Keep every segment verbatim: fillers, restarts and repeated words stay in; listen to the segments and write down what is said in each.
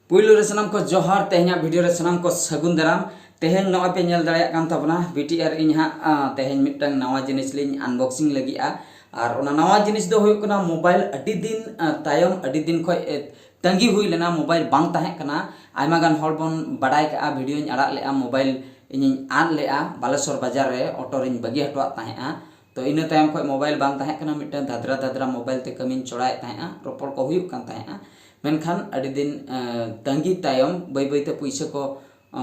ᱯᱩᱭᱞᱩ ᱨᱮ ᱥᱟᱱᱟᱢ ᱠᱚ ᱡᱚᱦᱟᱨ, ᱛᱮᱦᱮᱧᱟᱜ ᱵᱷᱤᱰᱤᱭᱳ ᱨᱮ ᱥᱟᱱᱟᱢ ᱠᱚ ᱥᱟᱹᱜᱩᱱ ᱫᱟᱨᱟᱢ᱾ ᱛᱮᱦᱮᱧ ᱱᱚᱜᱼᱚᱭ ᱯᱮ ᱧᱮᱞ ᱫᱟᱲᱮᱭᱟᱜ ᱠᱟᱱ ᱛᱟᱵᱚᱱᱟ, ᱵᱤ ᱴᱤ ᱟᱨ ᱤᱧ ᱦᱟᱸᱜ, ᱟ, ᱛᱮᱦᱮᱧ ᱢᱤᱫᱴᱟᱝ ᱱᱟᱣᱟ ᱡᱤᱱᱤᱥ ᱞᱤᱧ unboxing ᱞᱟᱹᱜᱤᱫᱼᱟ᱾ ᱟᱨ ᱚᱱᱟ ᱱᱟᱣᱟ ᱡᱤᱱᱤᱥ ᱫᱚ ᱦᱩᱭᱩᱜ ᱠᱟᱱᱟ ᱢᱳᱵᱟᱭᱤᱞ᱾ ᱟᱹᱰᱤ ᱫᱤᱱ, ᱟ, ᱛᱟᱭᱚᱢ, ᱟᱹᱰᱤ ᱫᱤᱱ ᱠᱷᱚᱡ, ᱮ, ᱛᱟᱺᱜᱤ ᱦᱩᱭ ᱞᱮᱱᱟ, ᱢᱳᱵᱟᱭᱤᱞ ᱵᱟᱝ ᱛᱟᱦᱮᱸ ᱠᱟᱱᱟ᱾ ᱟᱭᱢᱟ ᱜᱟᱱ ᱦᱚᱲ ᱵᱚᱱ ᱵᱟᱰᱟᱭ ᱠᱟᱜᱼᱟ, ᱵᱷᱤᱰᱤᱭᱳᱧ ᱟᱲᱟᱜ ᱞᱮᱜᱼᱟ, ᱢᱳᱵᱟᱭᱤᱞ ᱤᱧᱤᱧ ᱟᱫ ᱞᱮᱜᱼᱟ ᱵᱟᱞᱮᱥᱚᱨ ᱵᱟᱡᱟᱨ ᱨᱮ, ᱚᱴᱳ ᱨᱤᱧ ᱵᱟᱹᱜᱤ ᱦᱚᱴᱚᱣᱟᱜ ᱛᱟᱦᱮᱸᱜᱼᱟ᱾ ᱛᱚ ᱤᱱᱟᱹ ᱛᱟᱭᱚᱢ ᱠᱷᱚᱡ ᱢᱳᱵᱟᱭᱤᱞ ᱵᱟᱝ ᱛᱟᱦᱮᱸ ᱠᱟᱱᱟ, ᱢᱤᱫᱴᱟᱝ ᱫᱷᱟᱫᱽᱨᱟ ᱫᱷᱟᱫᱽᱨᱟ ᱢᱳᱵᱟᱭᱤᱞ ᱛᱮ ᱠᱟᱹᱢᱤᱧ ᱪᱚᱲᱟᱭᱮᱫ ᱛᱟᱦᱮᱸᱜᱼᱟ, ᱨᱚᱯᱚᱲ ᱠᱚ ᱦᱩᱭᱩᱜ ᱠᱟᱱ ᱛᱟᱦᱮᱸᱜᱼᱟ᱾ ᱢᱮᱱᱠᱷᱟᱱ ᱟᱹᱰᱤ ᱫᱤᱱ, ᱮ, ᱛᱟᱺᱜᱤ ᱛᱟᱭᱚᱢ ᱵᱟᱹᱭ ᱵᱟᱹᱭᱛᱮ ᱯᱩᱭᱥᱟᱹ ᱠᱚ, ᱚ,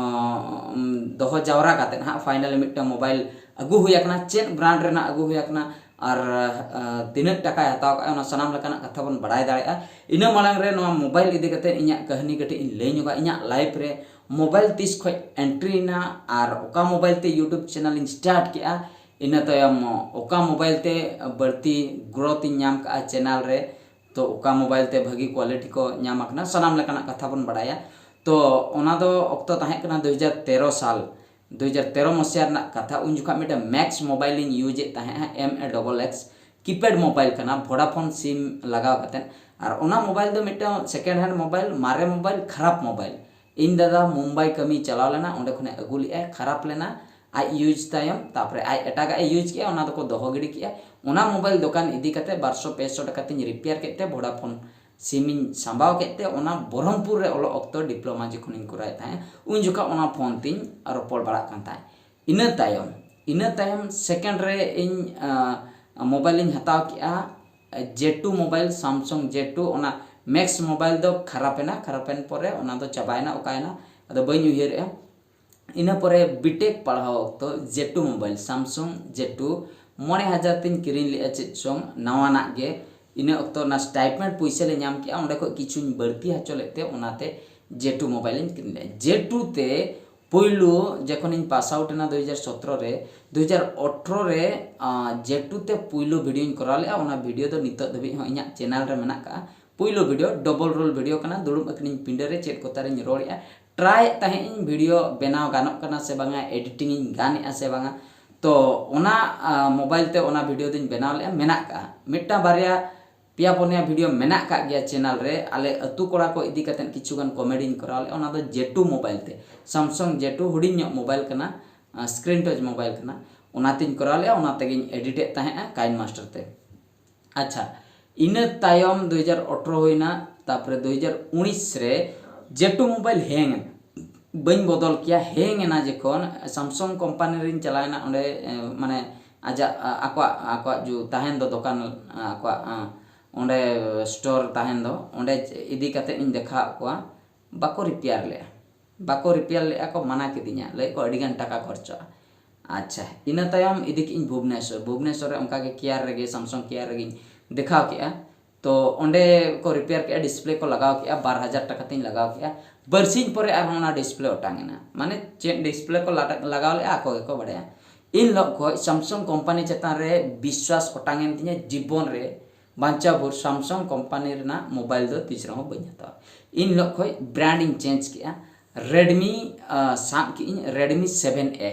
ᱩᱢ, ᱫᱚᱦᱚ ᱡᱟᱣᱨᱟ ᱠᱟᱛᱮᱫ ᱦᱟᱸᱜ finally ᱢᱤᱫᱴᱟᱝ ᱢᱳᱵᱟᱭᱤᱞ ᱟᱹᱜᱩ ᱦᱩᱭ ᱟᱠᱟᱱᱟ᱾ ᱪᱮᱫ brand ᱨᱮᱱᱟᱜ ᱟᱹᱜᱩ ᱦᱩᱭ ᱟᱠᱟᱱᱟ ᱟᱨ, ᱮ, ᱛᱤᱱᱟᱹᱜ ᱴᱟᱠᱟᱭ ᱦᱟᱛᱟᱣ ᱠᱟᱜᱼᱟ, ᱚᱱᱟ ᱥᱟᱱᱟᱢ ᱞᱮᱠᱟᱱᱟᱜ ᱠᱟᱛᱷᱟ ᱵᱚᱱ ᱵᱟᱲᱟᱭ ᱫᱟᱲᱮᱭᱟᱜᱼᱟ᱾ ᱤᱱᱟᱹ ᱢᱟᱲᱟᱝ ᱨᱮ ᱱᱚᱣᱟ ᱢᱳᱵᱟᱭᱤᱞ ᱤᱫᱤ ᱠᱟᱛᱮᱫ ᱤᱧᱟᱹᱜ ᱠᱟᱹᱦᱱᱤ ᱠᱟᱹᱴᱤᱡ ᱤᱧ ᱞᱟᱹᱭ ᱧᱚᱜᱟ᱾ ᱤᱧᱟᱹᱜ life ᱨᱮ ᱢᱳᱵᱟᱭᱤᱞ ᱛᱤᱥ ᱠᱷᱚᱡ entry ᱮᱱᱟ ᱟᱨ ᱚᱠᱟ ᱢᱳᱵᱟᱭᱤᱞ ᱛᱮ YouTube channel ᱤᱧ start ᱠᱮᱜᱼᱟ, ᱤᱱᱟᱹ ᱛᱟᱭᱚᱢ ᱚᱠᱟ ᱢᱳᱵᱟᱭᱤᱞ ᱛᱮ ᱵᱟᱹᱲᱛᱤ growth ᱤᱧ ᱧᱟᱢ ᱠᱟᱜᱼᱟ channel ᱨᱮ, ᱛᱚ ᱚᱠᱟ ᱢᱳᱵᱟᱭᱤᱞ ᱛᱮ ᱵᱷᱟᱹᱜᱤ quality ᱠᱚ ᱧᱟᱢ ᱟᱠᱟᱱᱟ, ᱥᱟᱱᱟᱢ ᱞᱮᱠᱟᱱᱟᱜ ᱠᱟᱛᱷᱟ ᱵᱚᱱ ᱵᱟᱲᱟᱭᱟ᱾ ᱛᱚ ᱚᱱᱟ ᱫᱚ ᱚᱠᱛᱚ ᱛᱟᱦᱮᱸ ᱠᱟᱱᱟ ᱫᱩ ᱦᱟᱡᱟᱨ ᱛᱮᱨᱚ ᱥᱟᱞ, ᱫᱩ ᱦᱟᱡᱟᱨ ᱛᱮᱨᱚ ᱢᱚᱥᱤᱦᱟ ᱨᱮᱱᱟᱜ ᱠᱟᱛᱷᱟ᱾ ᱩᱱ ᱡᱚᱠᱷᱟᱜ ᱢᱤᱫᱴᱮᱱ Max ᱢᱳᱵᱟᱭᱤᱞ ᱤᱧ use ᱮᱫ ᱛᱟᱦᱮᱸᱜᱼᱟ, M A double X, keypad mobile ᱠᱟᱱᱟ, Vodafone SIM ᱞᱟᱜᱟᱣ ᱠᱟᱛᱮᱫ᱾ ᱟᱨ ᱚᱱᱟ ᱢᱳᱵᱟᱭᱤᱞ ᱫᱚ ᱢᱤᱫᱴᱟᱝ second hand ᱢᱳᱵᱟᱭᱤᱞ, ᱢᱟᱨᱮ ᱢᱳᱵᱟᱭᱤᱞ, ᱠᱷᱟᱨᱟᱯ ᱢᱳᱵᱟᱭᱤᱞ᱾ ᱤᱧ ᱫᱟᱫᱟ ᱢᱩᱢᱵᱟᱭ ᱠᱟᱹᱢᱤ ᱪᱟᱞᱟᱣ ᱞᱮᱱᱟ, ᱚᱸᱰᱮ ᱠᱷᱚᱱᱮ ᱟᱹᱜᱩ ᱞᱮᱜᱼᱟᱭ, ᱠᱷᱟᱨᱟᱯ ᱞᱮᱱᱟ, ᱟᱡ use ᱛᱟᱭᱚᱢ, ᱛᱟᱨᱯᱚᱨᱮ ᱟᱡ ᱮᱴᱟᱜᱟᱜ ᱮ use ᱠᱮᱜᱼᱟ, ᱚᱱᱟ ᱫᱚᱠᱚ ᱫᱚᱦᱚ ᱜᱤᱰᱤ ᱠᱮᱜᱼᱟ᱾ ᱚᱱᱟ ᱢᱳᱵᱟᱭᱤᱞ ᱫᱚᱠᱟᱱ ᱤᱫᱤ ᱠᱟᱛᱮ ᱵᱟᱨᱥᱚ ᱯᱮᱥᱚ ᱴᱟᱠᱟ ᱛᱤᱧ repair ᱠᱮᱫ ᱛᱮ Vodafone SIM ᱤᱧ ᱥᱟᱢᱵᱟᱣ ᱠᱮᱫ ᱛᱮ ᱚᱱᱟ ᱵᱚᱦᱨᱚᱢᱯᱩᱨ ᱨᱮ ᱚᱞᱚᱜ ᱚᱠᱛᱚ diploma ᱡᱚᱠᱷᱚᱱᱤᱧ ᱠᱚᱨᱟᱣᱮᱫ ᱛᱟᱦᱮᱸᱫ, ᱩᱱ ᱡᱚᱠᱷᱚᱱ ᱚᱱᱟ phone ᱛᱤᱧ ᱨᱚᱯᱚᱲ ᱵᱟᱲᱟᱜ ᱠᱟᱱ ᱛᱟᱦᱮᱸᱫ᱾ ᱤᱱᱟᱹ ᱛᱟᱭᱚᱢ, ᱤᱱᱟᱹ ᱛᱟᱭᱚᱢ second ᱨᱮ ᱤᱧ, ᱟᱸ, ᱢᱳᱵᱟᱭᱤᱞ ᱤᱧ ᱦᱟᱛᱟᱣ ᱠᱮᱜᱼᱟ, J two mobile, Samsung J two, ᱚᱱᱟ Max ᱢᱳᱵᱟᱭᱤᱞ ᱫᱚ ᱠᱷᱟᱨᱟᱯ ᱮᱱᱟ, ᱠᱷᱟᱨᱟᱯ ᱮᱱ ᱯᱚᱨᱮ ᱚᱱᱟ ᱫᱚ ᱪᱟᱵᱟᱭᱮᱱᱟ, ᱚᱠᱟᱭᱮᱱᱟ, ᱟᱫᱚ ᱵᱟᱹᱧ ᱩᱭᱦᱟᱹᱨᱮᱜᱼᱟ᱾ ᱤᱱᱟᱹ ᱯᱚᱨᱮ B.Tech ᱯᱟᱲᱦᱟᱣ ᱚᱠᱛᱚ J two mobile, Samsung J two, ᱢᱚᱬᱮ ᱦᱟᱡᱟᱨ ᱛᱤᱧ ᱠᱤᱨᱤᱧ ᱞᱮᱜᱼᱟ, ᱪᱮᱫ ᱪᱚᱝ ᱱᱟᱣᱟᱱᱟᱜ ᱜᱮ᱾ ᱤᱱᱟᱹ ᱚᱠᱛᱚ ᱚᱱᱟ stipend ᱯᱩᱭᱥᱟᱹ ᱞᱮ ᱧᱟᱢ ᱠᱮᱜᱼᱟ, ᱚᱸᱰᱮ ᱠᱷᱚᱡ ᱠᱤᱪᱷᱩᱧ ᱵᱟᱹᱲᱛᱤ ᱦᱚᱪᱚ ᱞᱮᱫ ᱛᱮ ᱚᱱᱟᱛᱮ J two ᱢᱳᱵᱟᱭᱤᱞ ᱤᱧ ᱠᱤᱨᱤᱧ ᱞᱮᱜᱼᱟ᱾ J two ᱛᱮ ᱯᱩᱭᱞᱩ ᱡᱚᱠᱷᱚᱱᱤᱧ pass out ᱮᱱᱟ ᱫᱩ ᱦᱟᱡᱟᱨ ᱥᱚᱛᱨᱚ ᱨᱮ, ᱫᱩ ᱦᱟᱡᱟᱨ ᱟᱴᱷᱨᱚ ᱨᱮ, ᱟᱸ, J two ᱛᱮ ᱯᱩᱭᱞᱩ ᱵᱷᱤᱰᱤᱭᱳᱧ ᱠᱚᱨᱟᱣ ᱞᱮᱜᱼᱟ᱾ ᱚᱱᱟ ᱵᱷᱤᱰᱤᱭᱳ ᱫᱚ ᱱᱤᱛᱚᱜ ᱫᱷᱟᱹᱵᱤᱡ ᱦᱚᱸ ᱤᱧᱟᱹᱜ channel ᱨᱮ ᱢᱮᱱᱟᱜ ᱠᱟᱜᱼᱟ᱾ ᱯᱩᱭᱞᱩ ᱵᱷᱤᱰᱤᱭᱳ, double role ᱵᱷᱤᱰᱤᱭᱳ ᱠᱟᱱᱟ, ᱫᱩᱲᱩᱵ ᱟᱹᱠᱷᱨᱤᱧ ᱯᱤᱸᱰᱟᱹ ᱨᱮ ᱪᱮᱫ ᱠᱚ ᱛᱟᱨᱤᱧ ᱨᱚᱲᱮᱜᱼᱟ᱾ ᱴᱨᱟᱭᱮᱫ ᱛᱟᱦᱮᱸᱫ ᱤᱧ ᱵᱷᱤᱰᱤᱭᱳ ᱵᱮᱱᱟᱣ ᱜᱟᱱᱚᱜ ᱠᱟᱱᱟ ᱥᱮ ᱵᱟᱝᱟ, editing ᱤᱧ ᱜᱟᱱᱮᱜᱼᱟ ᱥᱮ ᱵᱟᱝᱟ᱾ ᱛᱚ ᱚᱱᱟ, ᱟ, ᱢᱳᱵᱟᱭᱤᱞ ᱛᱮ ᱚᱱᱟ ᱵᱷᱤᱰᱤᱭᱳ ᱫᱚᱧ ᱵᱮᱱᱟᱣ ᱞᱮᱜᱼᱟ, ᱢᱮᱱᱟᱜ ᱠᱟᱜᱼᱟ᱾ ᱢᱤᱫᱴᱟᱝ ᱵᱟᱨᱭᱟ ᱯᱮᱭᱟ ᱯᱩᱱᱭᱟ ᱵᱷᱤᱰᱤᱭᱳ ᱢᱮᱱᱟᱜ ᱠᱟᱜ ᱜᱮᱭᱟ ᱪᱮᱱᱮᱞ ᱨᱮ, ᱟᱞᱮ ᱟᱹᱛᱩ ᱠᱚᱲᱟ ᱠᱚ ᱤᱫᱤ ᱠᱟᱛᱮᱫ ᱠᱤᱪᱷᱩ ᱜᱟᱱ ᱠᱚᱢᱮᱰᱤᱧ ᱠᱚᱨᱟᱣ ᱞᱮᱫᱼᱟ, ᱚᱱᱟ ᱫᱚ ᱡᱮᱴᱩ ᱢᱳᱵᱟᱭᱤᱞ ᱛᱮ, ᱥᱟᱢᱥᱩᱝ ᱡᱮᱴᱩ ᱦᱩᱰᱤᱧ ᱧᱚᱜ ᱢᱳᱵᱟᱭᱤᱞ ᱠᱟᱱᱟ, ᱥᱠᱨᱤᱱ ᱴᱟᱪ ᱢᱳᱵᱟᱭᱤᱞ ᱠᱟᱱᱟ, ᱚᱱᱟᱛᱤᱧ ᱠᱚᱨᱟᱣ ᱞᱮᱫᱼᱟ, ᱚᱱᱟ ᱛᱮᱜᱮᱧ ᱮᱰᱤᱴᱮᱫ ᱛᱟᱦᱮᱸᱫᱼᱟ ᱠᱟᱭᱤᱱ ᱢᱟᱥᱴᱟᱨ ᱛᱮ᱾ ᱟᱪᱪᱷᱟ, ᱤᱱᱟᱹ ᱛᱟᱭᱚᱢ ᱫᱩ ᱦᱟᱡᱟᱨ ᱟᱴᱷᱨᱚ ᱦᱩᱭᱱᱟ, ᱛᱟᱨᱯᱚᱨᱮ ᱫᱩ ᱦᱟᱡᱟᱨ ᱩᱱᱤᱥ ᱨᱮ ᱡᱮᱴᱩ ᱢᱳᱵᱟᱭᱤᱞ ᱦᱮᱝ ᱮᱱᱟ, ᱵᱟᱹᱧ ᱵᱚᱫᱚᱞ ᱠᱮᱭᱟ, ᱦᱮᱝ ᱮᱱᱟ ᱡᱚᱠᱷᱚᱱ ᱥᱟᱢᱥᱩᱝ ᱠᱳᱢᱯᱟᱱᱤ ᱨᱤᱧ ᱪᱟᱞᱟᱣ ᱮᱱᱟ, ᱚᱸᱰᱮ ᱮ, ᱢᱟᱱᱮ ᱟᱡᱟᱜ ᱟ, ᱟᱠᱚᱣᱟᱜ ᱟᱠᱚᱣᱟᱜ ᱡᱩ ᱛᱟᱦᱮᱱ ᱫᱚ ᱫᱚᱠᱟᱱ, ᱟ, ᱟᱠᱚᱣᱟᱜ ᱟ, ᱚᱸᱰᱮ ᱥᱴᱳᱨ ᱛᱟᱦᱮᱱ ᱫᱚ, ᱚᱸᱰᱮ ᱤᱫᱤ ᱠᱟᱛᱮᱫ ᱤᱧ ᱫᱮᱠᱷᱟᱣᱟᱫ ᱠᱚᱣᱟ, ᱵᱟᱠᱚ ᱨᱤᱯᱮᱭᱟᱨ ᱞᱮᱫᱼᱟ, ᱵᱟᱠᱚ ᱨᱤᱯᱮᱭᱟᱨ ᱞᱮᱫᱼᱟ ᱠᱚ, ᱢᱟᱱᱟ ᱠᱤᱫᱤᱧᱟ, ᱞᱟᱹᱭ ᱠᱚ ᱟᱹᱰᱤᱜᱟᱱ ᱴᱟᱠᱟ ᱠᱷᱚᱨᱪᱚᱜᱼᱟ᱾ ᱟᱪᱪᱷᱟ, ᱤᱱᱟᱹ ᱛᱟᱭᱚᱢ ᱤᱫᱤ ᱠᱮᱫ ᱤᱧ ᱵᱷᱩᱵᱽᱱᱮᱥᱚᱨ᱾ ᱵᱷᱩᱵᱽᱱᱮᱥᱚᱨ ᱨᱮ ᱚᱱᱠᱟ ᱜᱮ ᱠᱮᱭᱟᱨ ᱨᱮᱜᱮ, ᱥᱟᱢᱥᱩᱝ ᱠᱮᱭᱟᱨ ᱨᱮᱜᱮᱧ ᱫᱮᱠᱷᱟᱣ ᱠᱮᱫᱼᱟ᱾ ᱛᱚ ᱚᱸᱰᱮ ᱠᱚ ᱨᱤᱯᱮᱭᱟᱨ ᱠᱮᱫᱼᱟ, ᱰᱤᱥᱯᱞᱮ ᱠᱚ ᱞᱟᱜᱟᱣ ᱠᱮᱫᱼᱟ, ᱵᱟᱨ ᱦᱟᱡᱟᱨ ᱴᱟᱠᱟ ᱛᱤᱧ ᱞᱟᱜᱟᱣ ᱠᱮᱫᱼᱟ᱾ ᱵᱟᱨᱥᱤᱧ ᱯᱚᱨᱮ ᱟᱨᱦᱚᱸ ᱚᱱᱟ ᱰᱤᱥᱯᱞᱮ ᱚᱴᱟᱝ ᱮᱱᱟ᱾ ᱢᱟᱱᱮ ᱪᱮᱫ ᱰᱤᱥᱯᱞᱮ ᱠᱚ ᱞᱟᱴᱟ- ᱞᱟᱜᱟᱣ ᱞᱮᱫᱼᱟ, ᱟᱠᱚ ᱜᱮᱠᱚ ᱵᱟᱲᱟᱭᱟ᱾ ᱤᱱ ᱦᱤᱞᱳᱜ ᱠᱷᱚᱱ ᱥᱟᱢᱥᱩᱝ ᱠᱳᱢᱯᱟᱱᱤ ᱪᱮᱛᱟᱱ ᱨᱮ ᱵᱤᱥᱣᱟᱥ ᱚᱴᱟᱝ ᱮᱱ ᱛᱤᱧᱟᱹ᱾ ᱡᱤᱵᱚᱱ ᱨᱮ ᱵᱟᱧᱪᱟᱣ ᱵᱷᱳᱨ ᱥᱟᱢᱥᱩᱝ ᱠᱳᱢᱯᱟᱱᱤ ᱨᱮᱱᱟᱜ ᱢᱳᱵᱟᱭᱤᱞ ᱫᱚ ᱛᱤᱥ ᱨᱮᱦᱚᱸ ᱵᱟᱹᱧ ᱦᱟᱛᱟᱣᱟ᱾ ᱤᱱ ᱦᱤᱞᱳᱜ ᱠᱷᱚᱱ ᱵᱨᱟᱱᱰ ᱤᱧ ᱪᱮᱧᱡᱽ ᱠᱮᱫᱼᱟ᱾ ᱨᱮᱰᱢᱤ, ᱟ, ᱥᱟᱵ ᱠᱮᱫ ᱟᱹᱧ ᱨᱮᱰᱢᱤ ᱥᱮᱵᱷᱮᱱ ᱮ᱾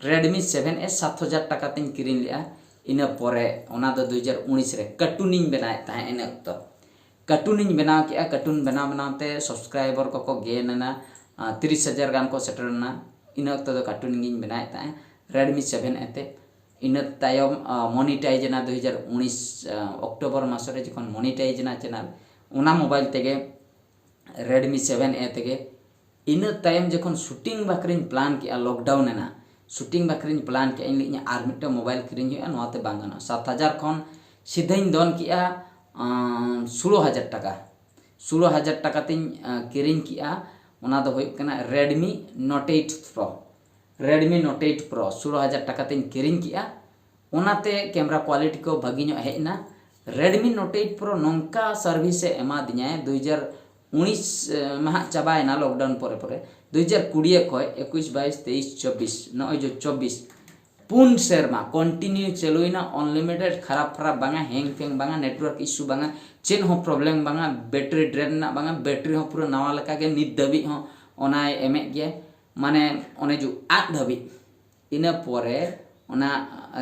ᱨᱮᱰᱢᱤ ᱥᱮᱵᱷᱮᱱ ᱮ ᱥᱟᱛ ᱦᱟᱡᱟᱨ ᱴᱟᱠᱟ ᱛᱤᱧ ᱠᱤᱨᱤᱧ ᱞᱮᱫᱼᱟ᱾ ᱤᱱᱟᱹ ᱯᱚᱨᱮ, ᱚᱱᱟ ᱫᱚ ᱫᱩ ᱦᱟᱡᱟᱨ ᱩᱱᱤᱥ ᱨᱮ ᱠᱟᱨᱴᱩᱱᱤᱧ ᱵᱮᱱᱟᱣᱮᱫ ᱛᱟᱦᱮᱸᱫ ᱤᱱᱟᱹ ᱚᱠᱛᱚ᱾ ᱠᱟᱨᱴᱩᱱᱤᱧ ᱵᱮᱱᱟᱣ ᱠᱮᱫᱼᱟ, ᱠᱟᱨᱴᱩᱱ ᱵᱮᱱᱟᱣ ᱵᱮᱱᱟᱣ ᱛᱮ ᱥᱟᱵᱥᱠᱨᱟᱭᱵᱟᱨ ᱠᱚᱠᱚ ᱜᱮᱱ ᱮᱱᱟ, ᱟ, ᱛᱤᱨᱤᱥ ᱦᱟᱡᱟᱨ ᱜᱟᱱ ᱠᱚ ᱥᱮᱴᱮᱨ ᱮᱱᱟ᱾ ᱤᱱᱟᱹ ᱚᱠᱛᱚ ᱫᱚ ᱠᱟᱨᱴᱩᱱ ᱜᱤᱧ ᱵᱮᱱᱟᱣᱮᱫ ᱛᱟᱦᱮᱸᱫ ᱨᱮᱰᱢᱤ ᱥᱮᱵᱷᱮᱱ ᱮ ᱛᱮ᱾ ᱤᱱᱟᱹ ᱛᱟᱭᱚᱢ, ᱟ, ᱢᱚᱱᱤᱴᱟᱭᱤᱡᱽ ᱮᱱᱟ ᱫᱩ ᱦᱟᱡᱟᱨ ᱩᱱᱤᱥ, ᱟ, ᱚᱠᱴᱳᱵᱚᱨ ᱢᱟᱥ ᱨᱮ ᱡᱚᱠᱷᱚᱱ ᱢᱚᱱᱤᱴᱟᱭᱤᱡᱽ ᱮᱱᱟ ᱪᱮᱱᱮᱞ, ᱚᱱᱟ ᱢᱳᱵᱟᱭᱤᱞ ᱛᱮᱜᱮ, ᱨᱮᱰᱢᱤ ᱥᱮᱵᱷᱮᱱ ᱮ ᱛᱮᱜᱮ᱾ ᱤᱱᱟᱹ ᱛᱟᱭᱚᱢ ᱡᱚᱠᱷᱚᱱ ᱥᱩᱴᱤᱝ ᱵᱟᱠᱷᱨᱟᱧ ᱯᱞᱟᱱ ᱠᱮᱜᱼᱟ, ᱞᱚᱠᱰᱟᱣᱩᱱ ᱮᱱᱟ, ᱥᱩᱴᱤᱝ ᱵᱟᱠᱷᱨᱟᱧ ᱯᱞᱟᱱ ᱠᱮᱜᱼᱟ, ᱤᱧ ᱞᱟᱹᱭᱮᱫᱼᱟ ᱟᱨ ᱢᱤᱫᱴᱮᱱ ᱢᱳᱵᱟᱭᱤᱞ ᱠᱤᱨᱤᱧ ᱦᱩᱭᱩᱜᱼᱟ, ᱱᱚᱣᱟᱛᱮ ᱵᱟᱝ ᱜᱟᱱᱚᱜᱼᱟ᱾ ᱥᱟᱛ ᱦᱟᱡᱟᱨ ᱠᱷᱚᱱ ᱥᱤᱫᱷᱟᱹᱧ ᱫᱚᱱ ᱠᱮᱜᱼᱟ, ᱟᱸ, ᱥᱳᱞᱳ ᱦᱟᱡᱟᱨ ᱴᱟᱠᱟ᱾ ᱥᱳᱞᱳ ᱦᱟᱡᱟᱨ ᱴᱟᱠᱟ ᱛᱤᱧ, ᱟᱸ, ᱠᱤᱨᱤᱧ ᱠᱮᱜᱼᱟ, ᱚᱱᱟ ᱫᱚ ᱦᱩᱭᱩᱜ ᱠᱟᱱᱟ ᱨᱮᱰᱢᱤ ᱱᱳᱴ ᱮᱭᱤᱴ ᱯᱨᱳ᱾ ᱨᱮᱰᱢᱤ ᱱᱳᱴ ᱮᱭᱤᱴ ᱯᱨᱳ ᱥᱳᱞᱳ ᱦᱟᱡᱟᱨ ᱴᱟᱠᱟ ᱛᱤᱧ ᱠᱤᱨᱤᱧ ᱠᱮᱜᱼᱟ᱾ ᱚᱱᱟᱛᱮ ᱠᱮᱢᱮᱨᱟ ᱠᱳᱣᱟᱞᱤᱴᱤ ᱠᱚ ᱵᱷᱟᱹᱜᱤ ᱧᱚᱜ ᱦᱮᱡ ᱮᱱᱟ᱾ ᱨᱮᱰᱢᱤ ᱱᱳᱴ ᱮᱭᱤᱴ ᱯᱨᱳ ᱱᱚᱝᱠᱟ ᱥᱟᱨᱵᱷᱤᱥ ᱮ ᱮᱢᱟ ᱫᱤᱧᱟᱭ, ᱫᱩ ᱦᱟᱡᱟᱨ ᱩᱱᱤᱥ, ᱮ, ᱢᱟᱦᱟᱜ ᱪᱟᱵᱟᱭᱮᱱᱟ ᱞᱚᱠᱰᱟᱣᱩᱱ ᱯᱚᱨᱮ ᱯᱚᱨᱮ, ᱫᱩ ᱦᱟᱡᱟᱨ ᱠᱩᱲᱤ ᱠᱷᱚᱱ ᱮᱠᱩᱥ, ᱵᱟᱭᱤᱥ, ᱛᱮᱭᱤᱥ, ᱪᱚᱵᱵᱤᱥ, ᱱᱚᱜᱼᱚᱭ ᱡᱮ ᱪᱚᱵᱵᱤᱥ, ᱯᱩᱱ ᱥᱮᱨᱢᱟ ᱠᱚᱱᱴᱤᱱᱤᱭᱩ ᱪᱟᱹᱞᱩᱭᱮᱱᱟ, ᱟᱱᱞᱤᱢᱤᱴᱮᱰ, ᱠᱷᱟᱨᱟᱯ ᱠᱷᱟᱨᱟᱯ ᱵᱟᱝᱟ, ᱦᱮᱝ ᱯᱷᱮᱝ ᱵᱟᱝᱟ, ᱱᱮᱴᱣᱟᱨᱠ ᱤᱥᱩ ᱵᱟᱝᱟ, ᱪᱮᱫ ᱦᱚᱸ ᱯᱨᱚᱵᱞᱮᱢ ᱵᱟᱝᱟ, ᱵᱮᱴᱨᱤ ᱰᱨᱮᱱ ᱨᱮᱱᱟᱜ ᱵᱟᱝᱟ, ᱵᱮᱴᱨᱤ ᱦᱚᱸ ᱯᱩᱨᱟᱹ ᱱᱟᱣᱟ ᱞᱮᱠᱟᱜᱮ ᱱᱤᱛ ᱫᱷᱟᱹᱵᱤᱡ ᱦᱚᱸ ᱚᱱᱟᱭ ᱮᱢᱮᱫ ᱜᱮᱭᱟ, ᱢᱟᱱᱮ ᱚᱱᱮ ᱡᱮ ᱟᱫ ᱫᱷᱟᱹᱵᱤᱡ᱾ ᱤᱱᱟᱹ ᱯᱚᱨᱮ ᱚᱱᱟ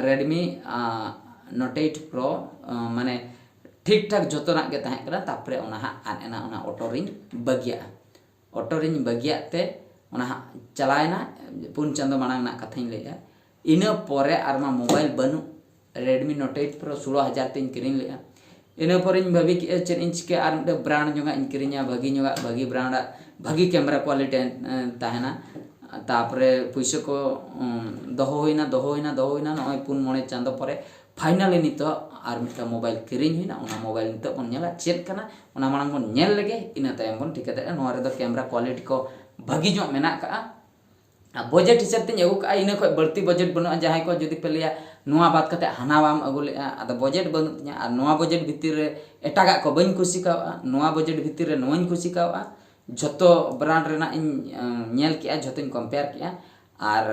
ᱨᱮᱰᱢᱤ, ᱟ, ᱱᱳᱴ ᱮᱭᱤᱴ ᱯᱨᱳ, ᱟ, ᱢᱟᱱᱮ ᱴᱷᱤᱠ ᱴᱷᱟᱠ ᱡᱚᱛᱚᱱᱟᱜ ᱜᱮ ᱛᱟᱦᱮᱸ ᱠᱟᱱᱟ᱾ ᱛᱟᱨᱯᱚᱨᱮ ᱚᱱᱟ ᱦᱟᱸᱜ ᱟᱫ ᱮᱱᱟ, ᱚᱱᱟ ᱚᱴᱳ ᱨᱤᱧ ᱵᱟᱹᱜᱤᱭᱟᱜᱼᱟ᱾ ᱚᱴᱳ ᱨᱤᱧ ᱵᱟᱹᱜᱤᱭᱟᱜ ᱛᱮ ᱚᱱᱟ ᱦᱟᱸᱜ ᱪᱟᱞᱟᱣᱮᱱᱟ, ᱯᱩᱱ ᱪᱟᱸᱫᱚ ᱢᱟᱲᱟᱝ ᱨᱮᱱᱟᱜ ᱠᱟᱛᱷᱟᱧ ᱞᱟᱹᱭᱮᱫᱼᱟ᱾ ᱤᱱᱟᱹ ᱯᱚᱨᱮ ᱟᱨ ᱢᱟ ᱢᱳᱵᱟᱭᱤᱞ ᱵᱟᱹᱱᱩᱜ, ᱨᱮᱰᱢᱤ ᱱᱳᱴ ᱮᱭᱤᱴ ᱯᱨᱳ ᱥᱳᱞᱳ ᱦᱟᱡᱟᱨ ᱛᱮᱧ ᱠᱤᱨᱤᱧ ᱞᱮᱫᱼᱟ᱾ ᱤᱱᱟᱹ ᱯᱚᱨᱮᱧ ᱵᱷᱟᱹᱵᱤ ᱠᱮᱫᱼᱟ, ᱪᱮᱫ ᱤᱧ ᱪᱤᱠᱟᱹᱭᱟ, ᱟᱨ ᱢᱤᱫᱴᱮᱱ ᱵᱨᱟᱱᱰ ᱧᱚᱜᱟᱜ ᱤᱧ ᱠᱤᱨᱤᱧᱟ, ᱵᱷᱟᱹᱜᱤ ᱧᱚᱜᱟᱜ, ᱵᱷᱟᱹᱜᱤ ᱵᱨᱟᱱᱰᱟᱜ, ᱵᱷᱟᱹᱜᱤ ᱠᱮᱢᱮᱨᱟ ᱠᱳᱣᱟᱞᱤᱴᱤ ᱛᱟᱦᱮᱱᱟ᱾ ᱛᱟᱨᱯᱚᱨᱮ ᱯᱩᱭᱥᱟᱹ ᱠᱚ ᱩᱢ, ᱫᱚᱦᱚ ᱦᱩᱭᱱᱟ, ᱫᱚᱦᱚ ᱦᱩᱭᱱᱟ, ᱫᱚᱦᱚ ᱦᱩᱭᱱᱟ᱾ ᱱᱚᱜᱼᱚᱭ ᱯᱩᱱ ᱢᱚᱬᱮ ᱪᱟᱸᱫᱚ ᱯᱚᱨᱮ ᱯᱷᱟᱭᱱᱟᱞᱤ ᱱᱤᱛᱚᱜ ᱟᱨ ᱢᱤᱫᱴᱟᱝ ᱢᱳᱵᱟᱭᱤᱞ ᱠᱤᱨᱤᱧ ᱦᱩᱭᱱᱟ᱾ ᱚᱱᱟ ᱢᱳᱵᱟᱭᱤᱞ ᱱᱤᱛᱚᱜ ᱵᱚᱱ ᱧᱮᱞᱟ ᱪᱮᱫ ᱠᱟᱱᱟ, ᱚᱱᱟ ᱢᱟᱲᱟᱝ ᱵᱚᱱ ᱧᱮᱞ ᱞᱮᱜᱮ, ᱤᱱᱟᱹ ᱛᱟᱭᱚᱢ ᱵᱚᱱ ᱴᱷᱤᱠᱟᱹ ᱫᱟᱲᱮᱭᱟᱜᱼᱟ᱾ ᱱᱚᱣᱟ ᱨᱮᱫᱚ ᱠᱮᱢᱮᱨᱟ ᱠᱳᱣᱟᱞᱤᱴᱤ ᱠᱚ ᱵᱷᱟᱹᱜᱤ ᱧᱚᱜ ᱢᱮᱱᱟᱜ ᱠᱟᱜᱼᱟ᱾ ᱟᱨ ᱵᱟᱡᱮᱴ ᱦᱤᱥᱟᱹᱵ ᱛᱤᱧ ᱟᱹᱜᱩ ᱠᱟᱜᱼᱟ, ᱤᱱᱟᱹ ᱠᱷᱚᱱ ᱵᱟᱹᱲᱛᱤ ᱵᱟᱡᱮᱴ ᱵᱟᱹᱱᱩᱜᱼᱟ᱾ ᱡᱟᱦᱟᱸᱭ ᱠᱚ ᱡᱩᱫᱤ ᱯᱮ ᱞᱟᱹᱭᱟ, "ᱱᱚᱣᱟ ᱵᱟᱫ ᱠᱟᱛᱮ ᱦᱟᱱᱟ ᱵᱟᱢ ᱟᱹᱜᱩ ᱞᱮᱜᱼᱟ", ᱟᱫᱚ ᱵᱟᱡᱮᱴ ᱵᱟᱹᱱᱩᱜ ᱛᱤᱧᱟ᱾ ᱟᱨ ᱱᱚᱣᱟ ᱵᱟᱡᱮᱴ ᱵᱷᱤᱛᱤᱨ ᱨᱮ ᱮᱴᱟᱜᱟᱜ ᱠᱚ ᱵᱟᱹᱧ ᱠᱩᱥᱤ ᱠᱟᱣᱟᱜᱼᱟ, ᱱᱚᱣᱟ ᱵᱟᱡᱮᱴ ᱵᱷᱤᱛᱤᱨ ᱨᱮ ᱱᱚᱣᱟᱧ ᱠᱩᱥᱤ ᱠᱟᱣᱟᱜᱼᱟ, ᱡᱷᱚᱛᱚ ᱵᱨᱟᱱᱰ ᱨᱮᱱᱟᱜ ᱤᱧ ᱧᱮᱞ ᱠᱮᱜᱼᱟ, ᱡᱷᱚᱛᱚᱧ ᱠᱚᱢᱯᱮᱭᱟᱨ ᱠᱮᱜᱼᱟ᱾ ᱟᱨ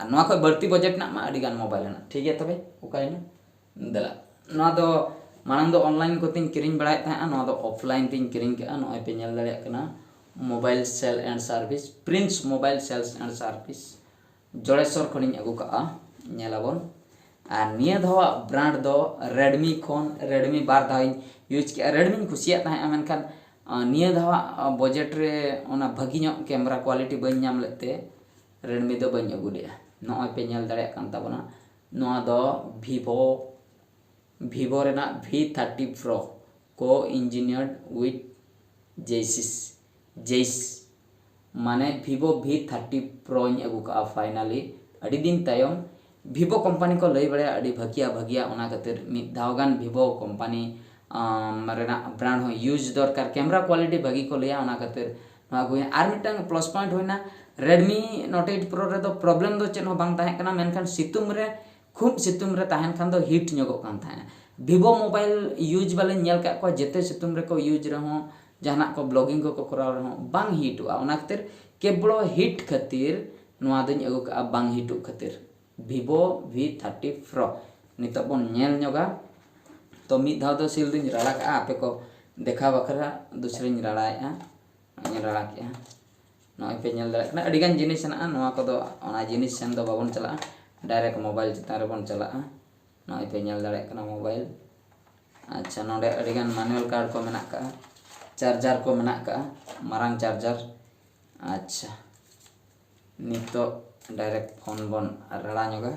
ᱱᱚᱣᱟ ᱠᱷᱚᱱ ᱵᱟᱹᱲᱛᱤ ᱵᱟᱡᱮᱴ ᱨᱮᱱᱟᱜ ᱢᱟ ᱟᱹᱰᱤ ᱜᱟᱱ ᱢᱳᱵᱟᱭᱤᱞ ᱦᱮᱱᱟᱜ᱾ ᱴᱷᱤᱠ ᱜᱮᱭᱟ, ᱛᱚᱵᱮ ᱚᱠᱟᱭᱮᱱᱟ? ᱫᱮᱞᱟ, ᱱᱚᱣᱟ ᱫᱚ ᱢᱟᱲᱟᱝ ᱫᱚ ᱚᱱᱞᱟᱭᱤᱱ ᱠᱚᱛᱮᱧ ᱠᱤᱨᱤᱧ ᱵᱟᱲᱟᱭᱮᱫ ᱛᱟᱦᱮᱸᱜᱼᱟ, ᱱᱚᱣᱟ ᱫᱚ ᱚᱯᱷᱞᱟᱭᱤᱱ ᱛᱮᱧ ᱠᱤᱨᱤᱧ ᱠᱮᱜᱼᱟ᱾ ᱱᱚᱜᱼᱚᱭ ᱯᱮ ᱧᱮᱞ ᱫᱟᱲᱮᱭᱟᱜ ᱠᱟᱱᱟ, mobile sale and service, Prince mobile sales and service, ᱡᱚᱲᱮᱥᱚᱨ ᱠᱷᱚᱱᱤᱧ ᱟᱹᱜᱩ ᱠᱟᱜᱼᱟ, ᱧᱮᱞᱟᱵᱚᱱ᱾ ᱟᱨ ᱱᱤᱭᱟᱹ ᱫᱷᱟᱣᱟᱜ ᱵᱨᱟᱱᱰ ᱫᱚ ᱨᱮᱰᱢᱤ ᱠᱷᱚᱱ, ᱨᱮᱰᱢᱤ ᱵᱟᱨ ᱫᱷᱟᱣᱤᱧ ᱤᱭᱩᱡᱽ ᱠᱮᱜᱼᱟ᱾ ᱨᱮᱰᱢᱤᱧ ᱠᱩᱥᱤᱭᱟᱜ ᱛᱟᱦᱮᱸᱜᱼᱟ, ᱢᱮᱱᱠᱷᱟᱱ ᱱᱤᱭᱟᱹ ᱫᱷᱟᱣᱟᱜ ᱵᱟᱡᱮᱴ ᱨᱮ ᱚᱱᱟ ᱵᱷᱟᱹᱜᱤ ᱧᱚᱜ ᱠᱮᱢᱮᱨᱟ ᱠᱳᱣᱟᱞᱤᱴᱤ ᱵᱟᱹᱧ ᱧᱟᱢ ᱞᱮᱫ ᱛᱮ ᱨᱮᱰᱢᱤ ᱫᱚ ᱵᱟᱹᱧ ᱟᱹᱜᱩ ᱞᱮᱜᱼᱟ᱾ ᱱᱚᱜᱼᱚᱭ ᱯᱮ ᱧᱮᱞ ᱫᱟᱲᱮᱭᱟᱜ ᱠᱟᱱ ᱛᱟᱵᱚᱱᱟ, ᱱᱚᱣᱟ ᱫᱚ ᱵᱷᱤᱵᱷᱳ, ᱵᱷᱤᱵᱷᱳ ᱨᱮᱱᱟᱜ ᱵᱷᱤ ᱛᱷᱟᱨᱴᱤ ᱯᱨᱳ, ᱠᱳ ᱤᱧᱡᱤᱱᱤᱭᱟᱨᱰ ᱣᱤᱛᱷ ᱡᱮᱭᱥᱤᱥ, ᱡᱮᱭᱥ, ᱢᱟᱱᱮ ᱵᱷᱤᱵᱷᱳ ᱵᱷᱤ ᱛᱷᱟᱨᱴᱤ ᱯᱨᱳᱧ ᱟᱹᱜᱩ ᱠᱟᱜᱼᱟ ᱯᱷᱟᱭᱱᱟᱞᱤ᱾ ᱟᱹᱰᱤ ᱫᱤᱱ ᱛᱟᱭᱚᱢ ᱵᱷᱤᱵᱷᱳ ᱠᱳᱢᱯᱟᱱᱤ ᱠᱚ ᱞᱟᱹᱭ ᱵᱟᱲᱟᱭᱟ ᱟᱹᱰᱤ ᱵᱷᱟᱹᱜᱤᱭᱟ, ᱵᱷᱟᱹᱜᱤᱭᱟ, ᱚᱱᱟ ᱠᱷᱟᱹᱛᱤᱨ ᱢᱤᱫ ᱫᱷᱟᱣ ᱜᱟᱱ ᱵᱷᱤᱵᱷᱳ ᱠᱳᱢᱯᱟᱱᱤ ᱨᱮᱱᱟᱜ ᱵᱨᱟᱱᱰ ᱦᱚᱸ ᱤᱭᱩᱡᱽ ᱫᱚᱨᱠᱟᱨ, ᱠᱮᱢᱮᱨᱟ ᱠᱳᱣᱟᱞᱤᱴᱤ ᱵᱷᱟᱹᱜᱤ ᱠᱚ ᱞᱟᱹᱭᱟ, ᱚᱱᱟ ᱠᱷᱟᱹᱛᱤᱨ ᱱᱚᱣᱟ ᱠᱚ ᱦᱩᱭᱱᱟ᱾ ᱟᱨ ᱢᱤᱫᱴᱟᱝ ᱯᱞᱟᱥ ᱯᱚᱭᱮᱱᱴ ᱦᱩᱭᱱᱟ, ᱨᱮᱰᱢᱤ ᱱᱳᱴ ᱮᱭᱤᱴ ᱯᱨᱳ ᱨᱮᱫᱚ ᱯᱨᱚᱵᱞᱮᱢ ᱫᱚ ᱪᱮᱫ ᱦᱚᱸ ᱵᱟᱝ ᱛᱟᱦᱮᱸ ᱠᱟᱱᱟ, ᱢᱮᱱᱠᱷᱟᱱ ᱥᱤᱛᱩᱝ ᱨᱮ, ᱠᱷᱩᱵ ᱥᱤᱛᱩᱝ ᱨᱮ ᱛᱟᱦᱮᱱ ᱠᱷᱟᱱ ᱫᱚ ᱦᱤᱴ ᱧᱚᱜᱚᱜ ᱠᱟᱱ ᱛᱟᱦᱮᱸᱜᱼᱟ᱾ ᱵᱷᱤᱵᱷᱳ ᱢᱳᱵᱟᱭᱤᱞ ᱤᱭᱩᱡᱽ ᱵᱟᱞᱟᱧ ᱧᱮᱞ ᱠᱟᱜ ᱠᱚᱣᱟ, ᱡᱮᱛᱮ ᱥᱤᱛᱩᱝ ᱨᱮᱠᱚ ᱤᱭᱩᱡᱽ ᱨᱮᱦᱚᱸ, ᱡᱟᱦᱟᱱᱟᱜ ᱠᱚ ᱵᱞᱚᱜᱤᱝ ᱠᱚᱠᱚ ᱠᱚᱨᱟᱣ ᱨᱮᱦᱚᱸ ᱵᱟᱝ ᱦᱤᱴᱚᱜᱼᱟ᱾ ᱚᱱᱟ ᱠᱷᱟᱹᱛᱤᱨ ᱠᱮᱵᱽᱞᱚ ᱦᱤᱴ ᱠᱷᱟᱹᱛᱤᱨ ᱱᱚᱣᱟ ᱫᱚᱧ ᱟᱹᱜᱩ ᱠᱟᱜᱼᱟ, ᱵᱟᱝ ᱦᱤᱴᱚᱜ ᱠᱷᱟᱹᱛᱤᱨ᱾ ᱵᱷᱤᱵᱷᱳ ᱵᱷᱤ ᱛᱷᱟᱨᱴᱤ ᱯᱨᱳ ᱱᱤᱛᱚᱜ ᱵᱚᱱ ᱧᱮᱞ ᱧᱚᱜᱟ᱾ ᱛᱚ ᱢᱤᱫ ᱫᱷᱟᱣ ᱫᱚ ᱥᱤᱞ ᱫᱩᱧ ᱨᱟᱲᱟ ᱠᱟᱜᱼᱟ, ᱟᱯᱮ ᱠᱚ ᱫᱮᱠᱷᱟᱣ ᱵᱟᱠᱷᱨᱟ ᱫᱩᱥᱨᱟᱧ ᱨᱟᱲᱟᱭᱮᱜᱼᱟ᱾ ᱱᱚᱜᱼᱚᱭ ᱤᱧ ᱨᱟᱲᱟ ᱠᱮᱜᱼᱟ, ᱱᱚᱜᱼᱚᱭ ᱯᱮ ᱧᱮᱞ ᱫᱟᱲᱮᱭᱟᱜ ᱠᱟᱱᱟ, ᱟᱹᱰᱤᱜᱟᱱ ᱡᱤᱱᱤᱥ ᱦᱮᱱᱟᱜᱼᱟ᱾ ᱱᱚᱣᱟ ᱠᱚᱫᱚ ᱚᱱᱟ ᱡᱤᱱᱤᱥ ᱥᱮᱱ ᱫᱚ ᱵᱟᱵᱚᱱ ᱪᱟᱞᱟᱜᱼᱟ, ᱰᱟᱭᱨᱮᱠᱴ ᱢᱳᱵᱟᱭᱤᱞ ᱪᱮᱛᱟᱱ ᱨᱮᱵᱚᱱ ᱪᱟᱞᱟᱜᱼᱟ᱾ ᱱᱚᱜᱼᱚᱭ ᱯᱮ ᱧᱮᱞ ᱫᱟᱲᱮᱭᱟᱜ ᱠᱟᱱᱟ ᱢᱳᱵᱟᱭᱤᱞ, ᱟᱪᱪᱷᱟ, ᱱᱚᱰᱮ ᱟᱹᱰᱤᱜᱟᱱ ᱢᱟᱱᱩᱣᱟᱞ ᱠᱟᱨᱰ ᱠᱚ ᱢᱮᱱᱟᱜ ᱠᱟᱜᱼᱟ, ᱪᱟᱨᱡᱟᱨ ᱠᱚ ᱢᱮᱱᱟᱜ ᱠᱟᱜᱼᱟ, ᱢᱟᱨᱟᱝ ᱪᱟᱨᱡᱟᱨ᱾ ᱟᱪᱪᱷᱟ, ᱱᱤᱛᱚᱜ ᱰᱟᱭᱨᱮᱠᱴ ᱯᱷᱳᱱ ᱵᱚᱱ ᱨᱟᱲᱟ ᱧᱚᱜᱟ᱾